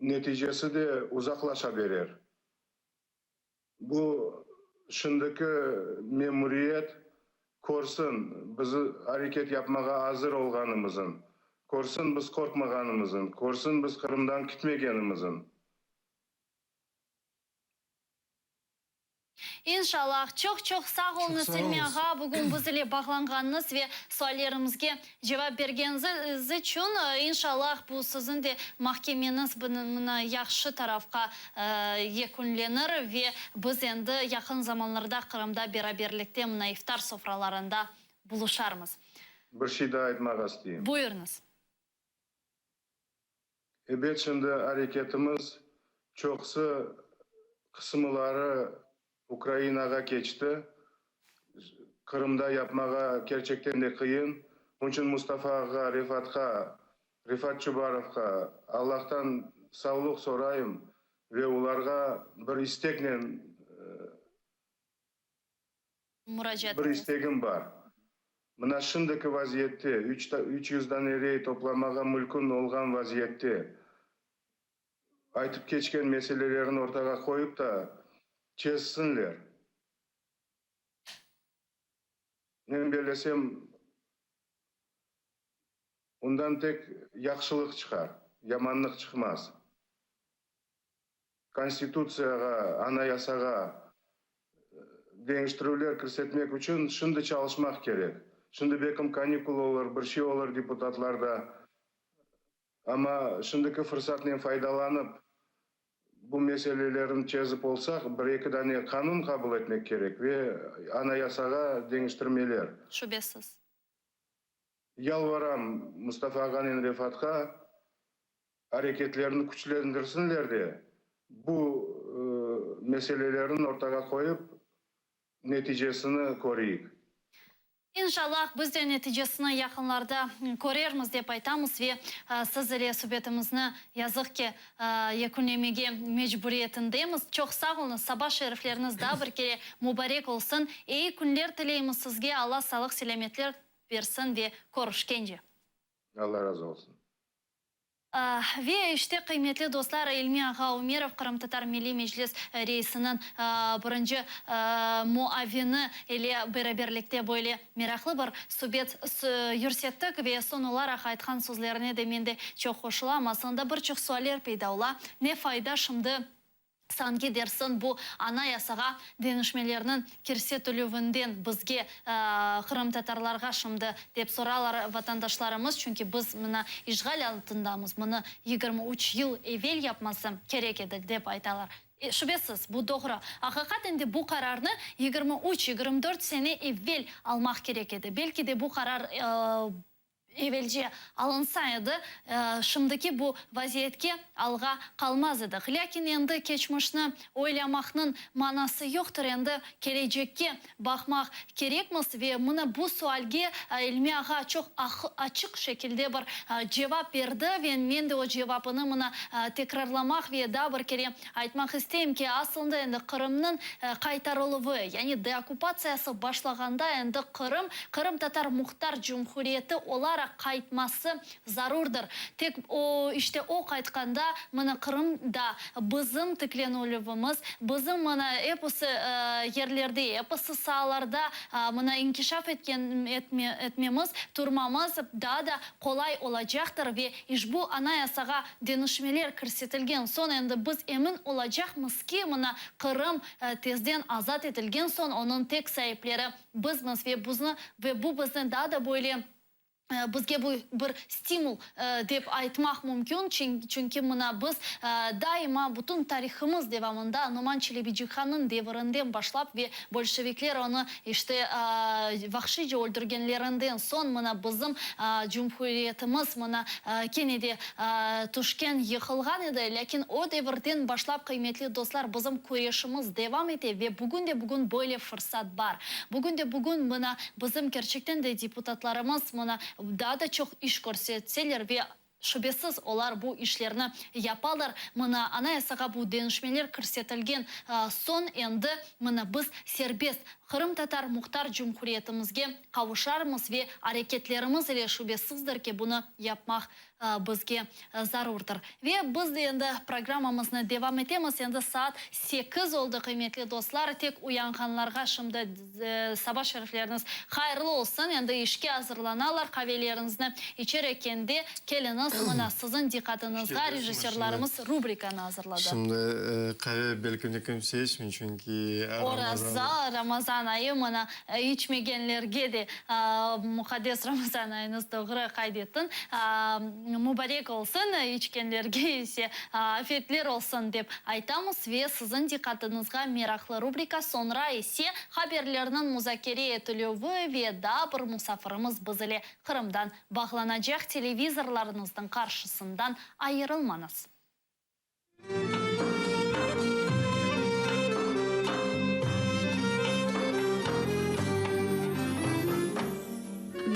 neticesi de uzaqlaşa berer. Bu şimdiki memuriyet körsin, biz areket yapmağa azır olğanımızın, körsin biz qorqmağanımızın, körsin biz Qırımdan kitmegenimizin. İnşallah. Çoq-çoq sağ oluñız, İlmi ağa, bugün biz ile bağlanğanıñız ve suallerimizge cevap bergeniñiz içün. İnşallah, bu siziñ de mahkemeñiz mına yahşı tarafqa yekünlenir ve biz endi yaqın zamanlarda Qırımda beraberlikte mına iftar sofralarında buluşarmız. Bir şey daa aytmağa isteyim. Buyurıñız. Ebet, şimdi areketimiz çoqusı qısımıları Ukrainağa keçti. Qırımda yapmağa kerçekten de qıyın. Onıñ içün Mustafa ağa, Refatqa, Refat Çubarovqa Allahtan savluq sorayım ve olarğa bir isteknen Muracaat Bir etesiz. istegim bar. Mına şimdiki vaziyette, 300 dane rey toplamağa mülkün olğan vaziyette, aytıp keçken meselelerini ortağa qoyıp da çezsinler. Men bellesem, ondan tek yahşılıq çıqar, yamanlıq çıqmaz. Konstitutsiyağa, Anayasağa deñiştirüvler kirsetmek içün şimdi çalışmaq kerek. Şimdi belkim kanikul olur, bir şey olur deputatlarda, amma şimdiki fırsatnen faydalanıp, bu meselelerini çezip olsaq, bir-eki dane qanun qabul etmek kerek ve Anayasağa deñiştirmeler. Şübesiz. Yalvaram Mustafa ağanen Refatqa, areketlerini küçlendirsinler de, bu meselelerini ortağa qoyıp, neticesini köreyik. İnşallah, biz de neticesini yaqınlarda körermiz, dep aytamız ve siz ile subetimizni, yazıq ki, yekünlemege mecburiyetindemiz. Çoq sağ oluñız, saba şerifleriñiz daa bir kere mubarek olsun. Eyi künler tileymiz sizge, Alla sağlıq-selâmetler bersin ve körüşkence. Alla razı olsun. Ve işte, qıymetli dostlar, İlmi ağa Umerov, Qırımtatar Milliy Meclis reisiniñ birinci muavini ile beraberlikte böyle meraqlı bir subet yürsettik ve soñ olaraq aytqan sözlerine de men de çoq qoşulam. Aslında bir çoq sualler peyda ola, ne fayda şimdi Sanki dersiñ bu Anayasağa deñişmelerniñ kirsetilüvinden bizge, qırımtatarlarğa şimdi, dep soralar vatandaşlarımız, çünki biz mına işğal altındamız, bunı 23 yıl evel yapması kerek edi, dep aytalar. Şübesiz, bu doğru. Aqiqaten de bu qararnı 23, 24 sene evel almaq kerek edi. Belki de bu qarar. Evelce alınsa edi, şimdiki bu vaziyetke alğa qalmaz edik. Lâkin endi keçmişni oylamaqnıñ manası yoqtır, endi kelecekke baqmaq kerekmiz ve mına bu sualge İlmi ağa çoq açıq şekilde bir cevap berdi ve men de o cevapını mına tekrarlamaq ve daa bir kere aytmaq isteyim ki, aslında endi Qırımnıñ qaytarıluvı, yani deokkupatsiyası başlağanda endi Qırım Qırımtatar Muhtar Cumhuriyeti olaraq qaytması zarurdır. Tek o, işte o qaytqanda mına Qırımda bizim tiklenilüvimiz, bizim mına episi yerlerde, episi saalarda mına inkişaf etken etmemiz, turmamız daa da qolay olacaqtır ve işbu Anayasağa deñişmeler kirsetilgen soñ endi biz emin olacaqmız ki, mına Qırım tezden azat etilgen soñ onıñ tek saipleri bizmiz ve bizni ve bu bizni daa da böyle bizge bu bir stimul dep aytmaq mümkün, çünki mına biz daima bütün tarihımız devamında Noman Çelebicihannıñ devirinden başlap ve bolşevikler onı işte vahşiyce öldürgenlerinden soñ mına bizim cumhuriyetimiz mına kene de tüşken, yıqılğan edi. Lâkin o devirden başlap, qıymetli dostlar, bizim küreşimiz devam ete ve bugün de bugün böyle fırsat bar. Bugün de bugün mına bizim kerçekten de deputatlarımız mına daa da çoq iş körsetseler ve Şübesiz, olar bu işlerni yapalar. Mına, Anayasağa bu deñişmeler kirsetilgen soñ endi mına biz serbest Qırımtatar Muhtar Cumhuriyetimizge qavuşarmız ve areketlerimiz ile şübesizdir ki, bunı yapmaq bizge zarurdır. Ve biz de endi programmamıznı devam etemiz. Endi saat sekiz oldı, qıymetli dostlar. Tek uyanğanlarğa şimdi saba şerifleriñiz hayırlı olsun. Endi işke azırlanalar, qaveleriñizni içer ekende keliñiz, mına siziñ diqqatıñızğa rejissörlarımız rubrikanı azırladı. Şimdi qave belki de kimse içmey, çünki Oraza, Ramazan ayı, mına içmegenlerge de muqaddes Ramazan ayıñız doğru qayd ettiñ, mubarek olsun, içkenlerge ise afiyetler olsun dep aytamız ve siziñ diqqatıñızğa meraqlı rubrika, soñra ise haberlerniñ muzakere etilüvi ve daa bir musafirimiz biz ile Qırımdan bağlanacaq televizorlarıñıznıñ qarşısından ayırılmañız.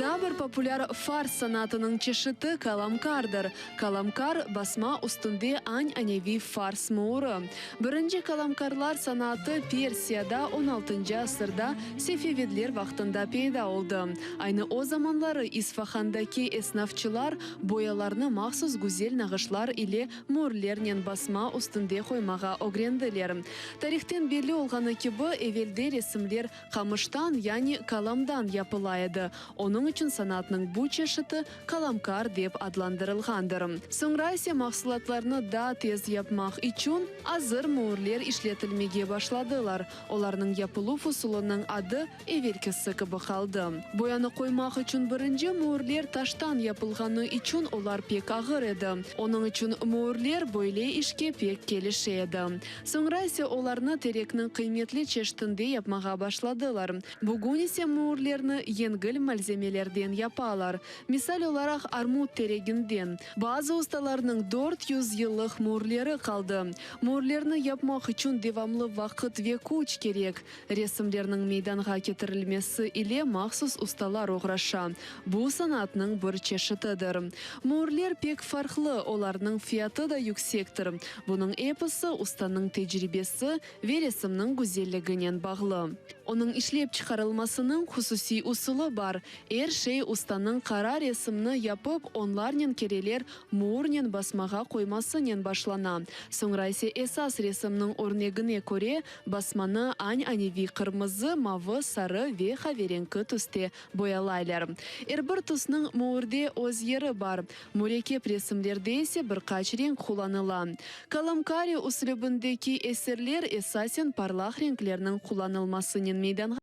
Daa bir populâr fars sanatınıñ çeşiti kalamkardır. Kalamkar, basma üstünde añ-aneviy fars müürü. Birinci kalamkarlar sanatı Persiyada on altıncı asırda Sefevidler vaqtında peyda oldı. Aynı o zamanları İsfahandaki esnafçılar boyalarnı mahsus güzel nağışlar ile müürlernen basma üstünde qoymağa ögrendiler. Tarihten belli olğanı kibi, evelde resimler qamıştan, yani kalamdan yapıla edi, onıñ içün sanatnıñ bu çeşiti kalamkar dep adlandırılğandır. Soñra ise mahsulatlarnı daa tez yapmaq içün azır müürler işletilmege başladılar, olarnıñ yapıluv usulınıñ adı evelkisi kibi qaldı. Boyanı qoymaq içün birinci müürler taştan yapılğanı içün olar pek ağır edi. Onıñ içün müürler böyle işke pek kelişe edi. Soñra ise olarnı terekniñ qıymetli çeşitinde yapmağa başladılar. Bugün ise müürlerni yengil malzemelerden yapalar. Misal olaraq armut tereginden. Bazı ustalarnıñ 400 yıllıq müürleri qaldı. Müürlerni yapmaq içün devamlı vaqıt ve küç kerek. Resimlerniñ meydanğa ketirilmesi ile mahsus ustalar oğraşa. Bu sanatnıñ bir çeşitidir. Müürler pek farqlı, olarnıñ fiyatı da yüksektir. Bunıñ episi ustanıñ tecribesi ve resimniñ güzelliginen bağlı. Onıñ işlep çıqarılmasınıñ hususiy usulı bar. Er şey ustanıñ qara resimni yapıp, onlarnen kereler müürnen basmağa qoymasınen başlana. Soñra ise esas resimniñ örnegine köre basmanı añ-aneviy qırmızı, mavı, sarı ve qaverenki tüste boyalaylar. Er bir tüsniñ müürde öz yeri bar. Mürekkep resimlerde ise bir qaç renk qullanıla. Kalamkari üslübindeki eserler esasen parlaq renklerniñ qullanılmasınen meydanğa.